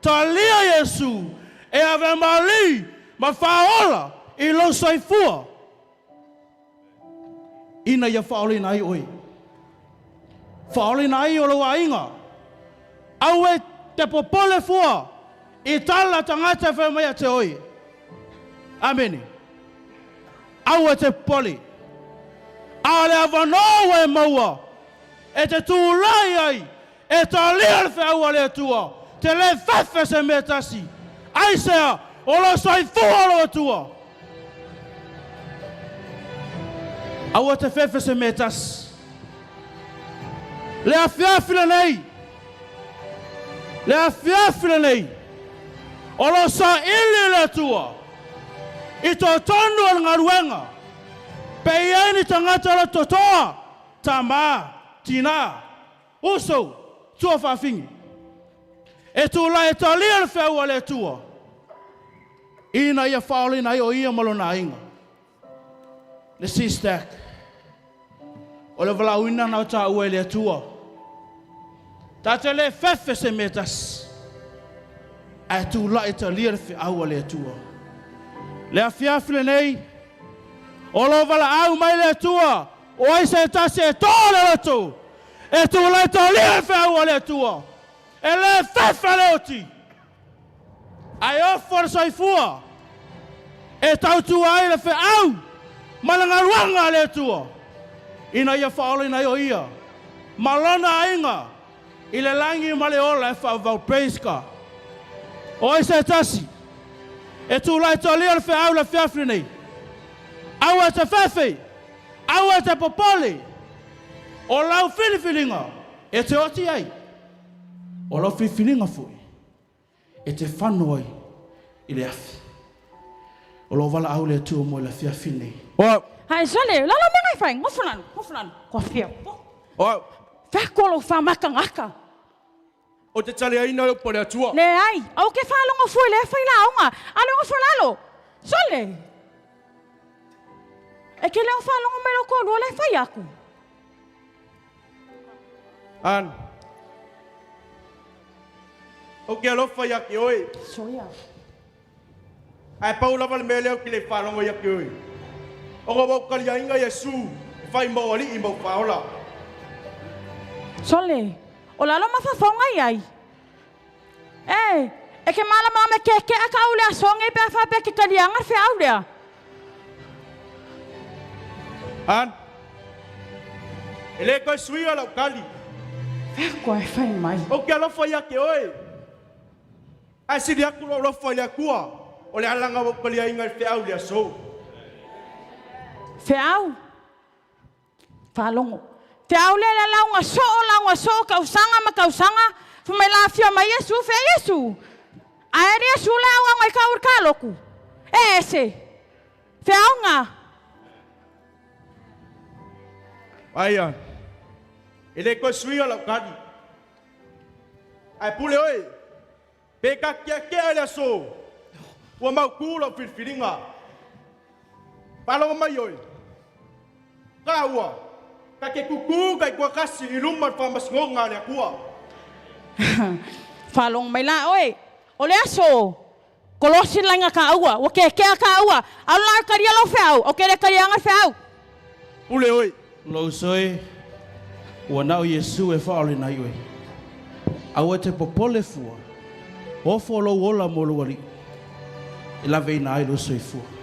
talia Iesu e avea ma Alii ma Faaola i lou soifua, ina ia faaolaina ai oe, faaolaina ai o lou aiga. Aua e te popole fua i tala a tagata e fai mai ia te oe. Amene. Aua e te popole. A o le avanoa ua e maua e te tulai ai e talia le feau a le Atua, te le fefe se mea e tasi. Aisea? O lo o soifua lou Atua. Aua te fefe se mea e tasi. Le afiafi lenei, le afiafi lenei, o lo o saili le Atua i totonu o le galuega, pe i ai ni tagata o lo o totoa, tama, tina, uso, tuafafine, e tulai e talia le feau a le Atua, ina ia faaolaina ai o ia ma lona aiga. Le sea-stack, o le valaauina na o taua e le Atua. Ta te le fefe se mea e tasi, ae tulai e talia le feau a le Atua. Le afiafi lenei, o lo valaau mai le Atua, o ai se tasi e to le loto, e tulai e talia le feau a le Atua, e le fefe le oti. Ae ofo le soifua e tautua ai le feau ma le galuega a le Atua, ina ia faaolaina ai o ia ma lona aiga i le lagi ma le ola e faavavau. Praise God. O ai se tasi e tulai talia le feau i le afiafi lenei? Aua e te fefe, aua e te popole, o lau filifiliga e te oti ai. O lau filifiliga foi e te fano ai i le afi. O lou valaau le Atua mo i le afiafi nei. O. Hae sole, lalo mea ngai whai, ngofo lalo, ngofo lalo, kua whia po. O. Whea ko lou whamaka ngaka. O te taliaina o le Atua. Le ai, au ke whalongo fue le whai la aonga, ale ngofo lalo. Sole. E ke leo whalongo mai lo kōrua le whai aku. An. Ou ke alofa ia ke oe. Soia. Ae pau lava le mea lea ou ke le faalogo ia ke oe. Ona ua ou kaliaina Iesu e fai ma ou alii ma ou faaola. Sole, o lalo mafaufauga i ai. E, e ke malamalama e keke'a ka au le aso nei pe a faapea ke kaliaga le feau lea. An, e le toe suia lau kali. Fea koe e fai mai. Ou te alofa ia te oe. Ae sili atu lou alofa i le Atua, o le alaga ua ou kaliaina i le feau i le aso. Feau? Faalogo. Te au lea le lauga soo, lauga soo, kausaga ma kausaga, fai mai la afio mai Iesu, fea Iesu? Ae le Iesu le auauga i ka uri ka loku. E ese. Feauga. Aia, e le toe suia lau kali. Ae pule oe, Pe ka keakea i le aso, ua mautū lau filifiliga. Faalogo mai oe, taua, ta te tutū taitoatasi i luma o le faamasinoga a le Atua. Faalogo mai la oe, o le aso. Kolosi le laina taua, ua kekea taua, alu la e talia lou feau, ou te le taliaina le feau. Pule oe. Lou uso e, ua na o Iesu e faaolaina ai oe. Aua e te popole fua, ofo lou ola mo lou Alii, e laveina ai lou soifua.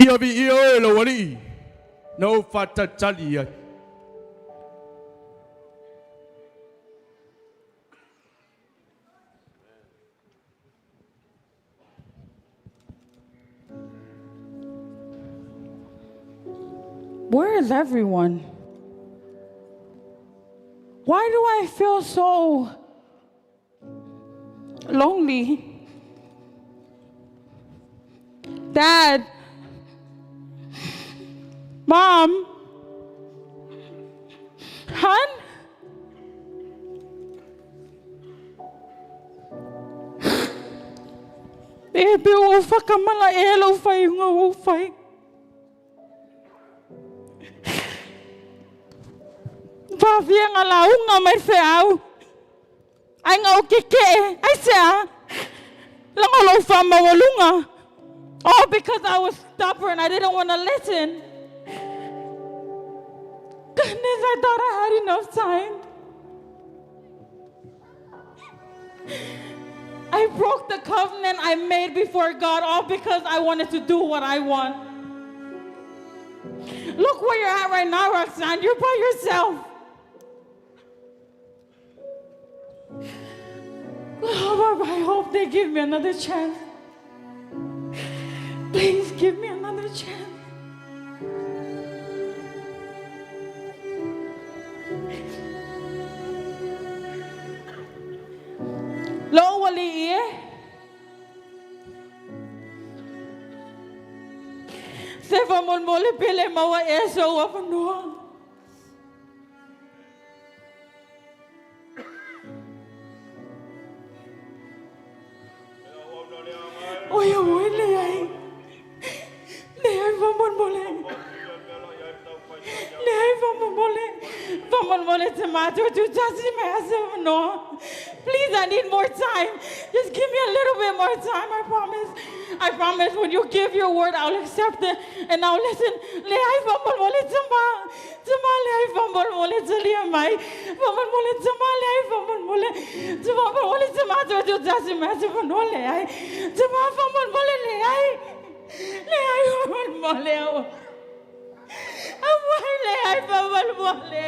Ia viia oe lou Alii, na ou faatalitali ai. Where is everyone? Why do I feel so lonely? Dad, Mom, Hun? E pe ua ou whakamala e lou whaiunga ua ou whai. Whawhianga launga mai wheau. Ai nga o keke'e, aisea? Leaga o lou faamaualuga. All because I was stubborn, I didn't want to listen. Goodness, I thought I had enough time. I broke the covenant I made before God all because I wanted to do what I want. Look where you're at right now, Roxanne. You're by yourself. Oh, I hope they give me another chance. Please give me another chance. Lou alii e. Se faamolemole pe le maua ea sou avanoa. Oi oi leai. Leai faamolemole. Leai faamolemole. Faamolemole te matou tuutasi mai lava se avanoa. Please, I need more time. Just give me a little bit more time, I promise. I promise when you give your word, I'll accept it and I'll listen. Leai faamolemole tama. Tama leai faamolemole talia mai. Faamolemole tama leai faamolemole. Tama faamolemole tama tuutasi mai lava se avanoa leai. Tama faamolemole leai. Leai faamolemole. Aua leai faamolemole.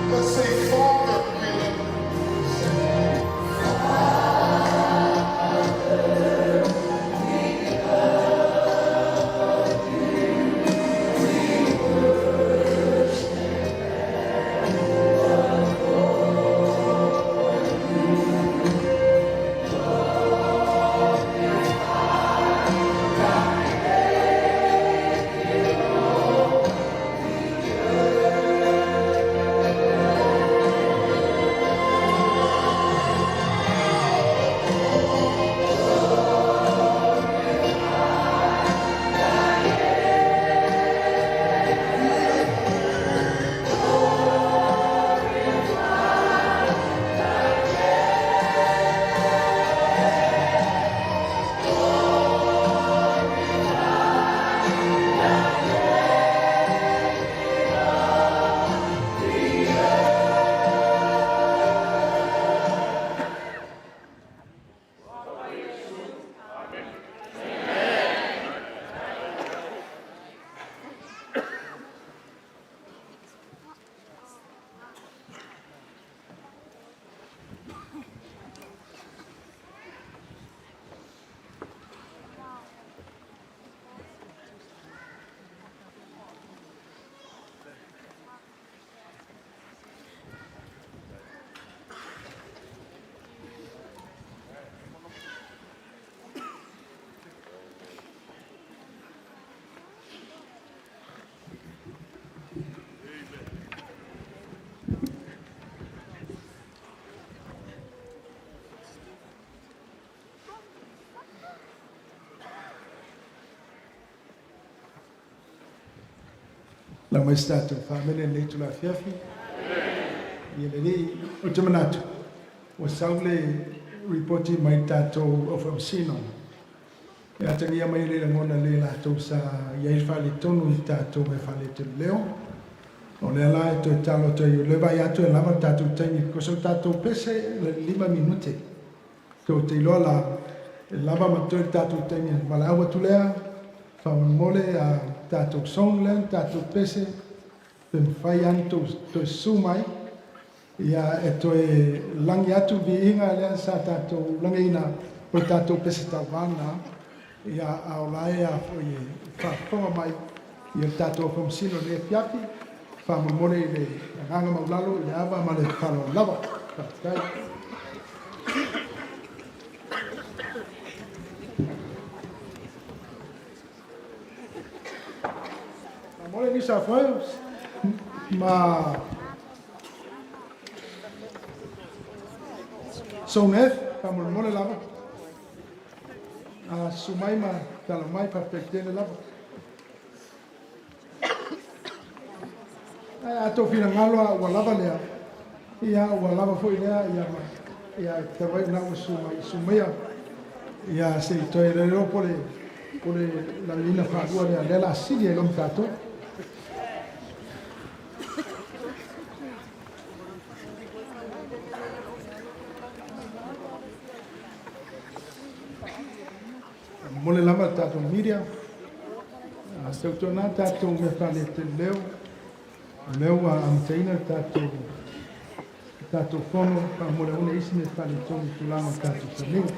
Let's say, Father, we love you. Lau mai se tatou family i lenei itula afiafi. Ia lelei, ou te manatu, ua sau le ripoti mai le tatou au faamasino e atagia mai le lagona lelei latou sa i ai le faaletonu i tatou mea faaletuleleo. O lea la e toe talo atu ai, o lea e vaai atu e lava le tatou taimi, because o le tatou pese e 5 minute. Tou te iloa la, e lava ma totoe le tatou taimi e valaau atu lea, faamolemole a tatou song lea, tatou pese, pe mafai lava ona tou toe susu mai, ia e toe lagi atu viiga lea sa tatou lagiina o le tatou pese tauva lena, ia a o la e a foi e faafofoga mai ia le tatou faamasino i lenei afiafi, faamolemole i le agaga maualalo i le ava ma le faaaloalo lava. Faafetai. Faamolemole Lisa Foe ma Sonef, faamolemole lava. A susu mai ma tala mai, faafetai tele lava. Ae a tou finagalo a ua lava lea, ia ua lava foi lea, ia ma ia talu ai o lena ua susu mai, susu maia, ia se i toe le iloa po o le po o le lagiina faalua lea, lea o le a sili ai loa ma tatou. Momoli lava le tatou media, tautuana tatou mea faaletele leo, o lea ua amataina le tatou fono, faamolemole aua ne i i ai se mea faaletonu i tulaga o le tatou sauniga.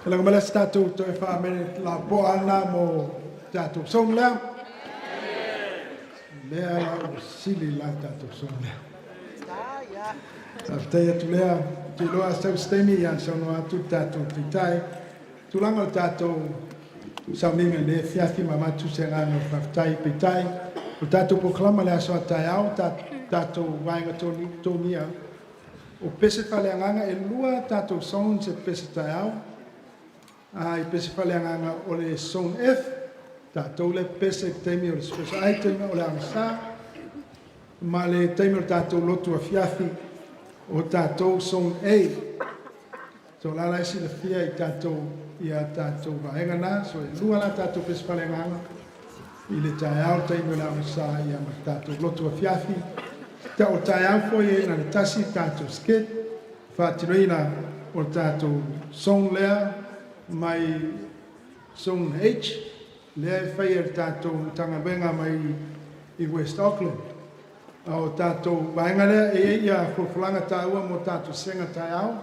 Laga mala se tatou toe faamene la po ana mo tatou song lea. Lea la o sili la tatou song lea. Faafetai atu lea, te iloa sau se taimi ia saunoa atu le tatou taitai tulaga o le tatou sauniga i le afiafi ma avatu se agaga o le faafetai. Peitai, o le tatou polokalama i le aso a taeao, tatou vaega togia o pese faaleagaga e lua tatou zones e pese taeao. A i pese faaleagaga o le zone F, tatou le pese i le taimi o le special item o le agasā, ma le taimi o le tatou lotu afiafi o tatou zone A. So la la e silafia i tatou ia tatou vaega na. So e lua la tatou pese faaleagaga i le taeao, le taimi o le agasā ia ma le tatou lotu afiafi. Ta o taeao foi e na le tasi tatou skit faatinoina o le tatou zone lea mai zone H lea e faia e le tatou Matagaluega mai i West Auckland. A o tatou vaega lea e i ai ia folafolaga taua mo tatou sega taeao.